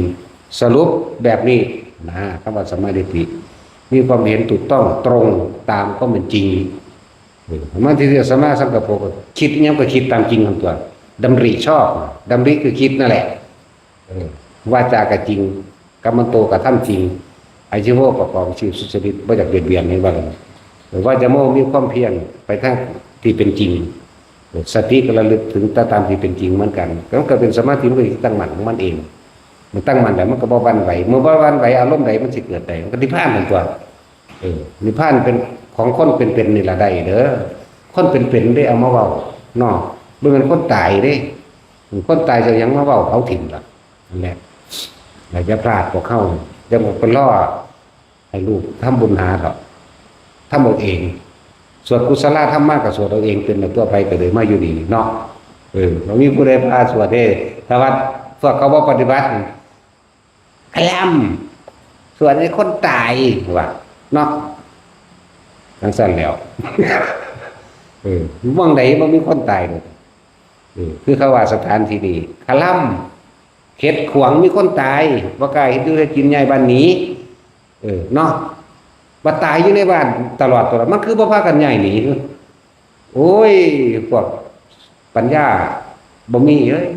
สรุปแบบนี้นะ คำว่าสัมมาทิฏฐิ มีความเห็นถูกต้องตรงตามความเป็นจริง เออ สัมมาทิฏฐิ สัมมาสังกัปโป ก็คิดอิหยังก็คิดตามจริงของตัว ดำริชอบ ดำริคือคิดนั่นแหละ เออ วาจาก็จริง กัมมันโตกระทำจริง อาชีวะประกอบอาชีพสุจริต บ่อยากเบียดเบียน เห็นว่ากัน เออ วาจาโม มีความเพียรไปทางที่เป็นจริง เออ สติก็ระลึกถึงตามที่เป็นจริงเหมือนกัน แล้วก็เป็นสมาธิ มันก็ตั้งมั่นของมันเอง มันตั้งมั่นแล้วมันก็บ่หวั่นไหว เมื่อบ่หวั่นไหว อารมณ์ใดมันสิเกิดได้ มันก็นิพพานนั่นตัว เออ นิพพานเป็นของคนเป็นๆ นี่ล่ะได้เด้อ คนเป็นๆ ได้เอามาเว้าเนาะ บ่แม่นคนตายเด้ คนตายจะยังมาเว้าเผาถิ่นล่ะ นั่นแหละ อย่าพลาดพวกเขา อย่าไปรอให้ลูกทำบุญหาเถาะ ทำเอาเอง สวดกุศลธรรมมาก็สวดเอาเอง เป็นตัวไปก็เลยมาอยู่นี่เนาะ เออ บ่มีผู้ใดพาสวดเด้ ถ้าว่าพวกเขาบ่ปฏิบัติ คลำ สวดให้คนตาย ว่า เนาะ จั่งซั่นแล้ว เออ หม่องใดบ่มีคนตายเลย เออ คือเขาว่าสถานที่นี้ คลำ เฮ็ดขวางมีคนตาย บ่กล้าเฮ็ดอยู่เฮ็ดกิน ย้ายบ้านหนี เออ เนาะ บ่ตายอยู่ในบ้านตลอด ตลอด มันคือบ่พากันย้ายหนี โอ้ย พวกปัญญาบ่มีเอ้ย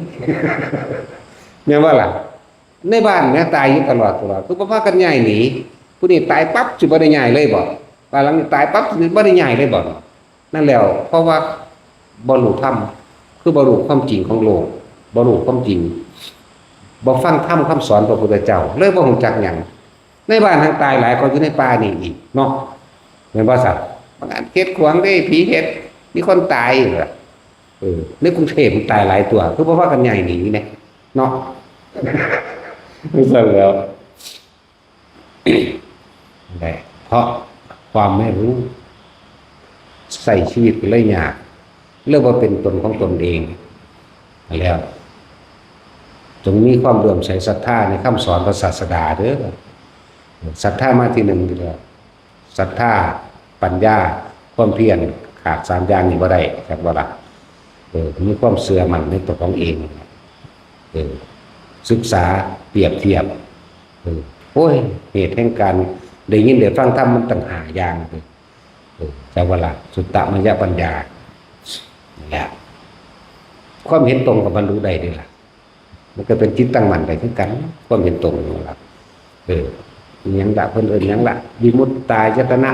แม่นบ่ล่ะ ในบ้านแม่ตายอยู่ตลอด ตลอด คือบ่พากันย้ายหนี ผู้นี้ตายปั๊บสิบ่ได้ย้ายเลยบ่ บ้านหลังนี้ตายปั๊บสิบ่ได้ย้ายเลยบ่ นั่นแล้ว เพราะว่า บ่รู้ธรรม คือบ่รู้ความจริงของโลก บ่รู้ความจริง บ่ฟังธรรมคำสอนพระพุทธเจ้า เลยบ่ฮู้จักหยัง ในบ้านแฮ่งตายหลายกว่าอยู่ในป่านี่อีกเนาะ แม่นบ่ซั่น บางอันเฮ็ดขวางเด้ ผีเฮ็ด มีคนตายอยู่ล่ะ เออ ในกรุงเทพฯมันตายหลายตัว คือบ่พากันย้ายหนีแหน่เนาะ ซั่นแหล้ว แหละ เพราะความไม่รู้ ใช้ชีวิตก็เลยยาก เรียกว่าเป็นตนของตนเอง แล้ว จงมีความเลื่อมใสศรัทธาในคำสอนพระศาสดาเด้อ ศรัทธามาที่หนึ่งอยู่แล้ว ศรัทธา ปัญญา ความเพียร ขาดสามอย่างนี้บ่ได้ จักบ่ล่ะ เออ มีความเชื่อมั่นในตัวของเอง เออ ศึกษา เปรียบเทียบ เออ โอ้ย เหตุแห่งการได้ยินได้ฟังธรรมมันตั้งห้าอย่าง เออ จักบ่ล่ะ สุตตมยปัญญา นี่แหละ ความเห็นตรงก็บรรลุได้เด้ล่ะ มันก็เป็นจิตตั้งมั่นได้คือกัน ความเห็นตรงนั่นล่ะ เออ อิหยังละ เพิ่นเอิ้นหยังละ วิมุตตายตนะ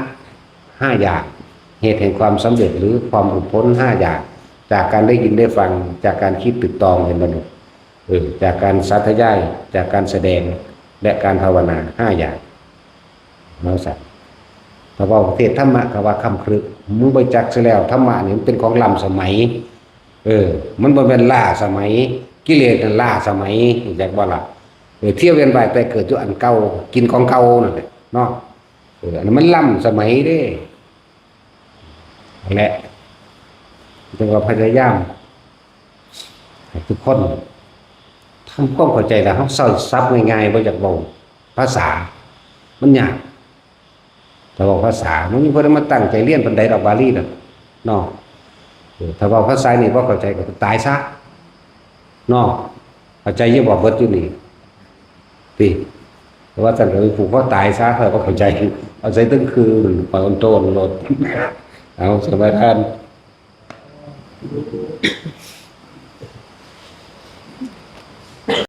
ห้าอย่าง เหตุแห่งความสำเร็จหรือความหลุดพ้นห้าอย่าง จากการได้ยินได้ฟัง จากการคิดตึกตอง เห็นบ่นี่ เออ จากการสาธยาย จากการแสดง และการภาวนาห้าอย่าง เนาะซั่น ถ้าเว้าประเภทธรรมะก็ว่าค่ำครึ มึงบ่จักซะแล้ว ธรรมะนี่มันเป็นของล้ำสมัย เออ มันบ่แม่นล้าสมัย กิเลสนั่นล้าสมัย รู้จักบ่ล่ะ เออ เที่ยวเวียนว่ายตายเกิดอยู่อันเก่า กินของเก่านั่นแหละเนาะ เออ อันนั้นมันล้ำสมัยเด้ นั่นแหละ แต่ว่าพยายามให้ทุกคนทำความเข้าใจ แล้วเฮาใช้ศัพท์ง่ายๆ บ่อยากเว้าภาษา มันยาก ถ้าเว้าภาษา มันมีผู้ใดมาตั้งใจเรียนปานใดดอกบาลีน่ะ เนาะ เออ ถ้าเว้าภาษานี่บ่เข้าใจก็ตายซะ เนาะ เข้าใจอยู่บ่ เบิดอยู่นี่ ติ แต่ว่าซั่นก็ไปผูกคอตายซะ ข้อยบ่เข้าใจ เอาใส่ตึงคือ ปล่อยมันโตนโลด เอา สมาทาน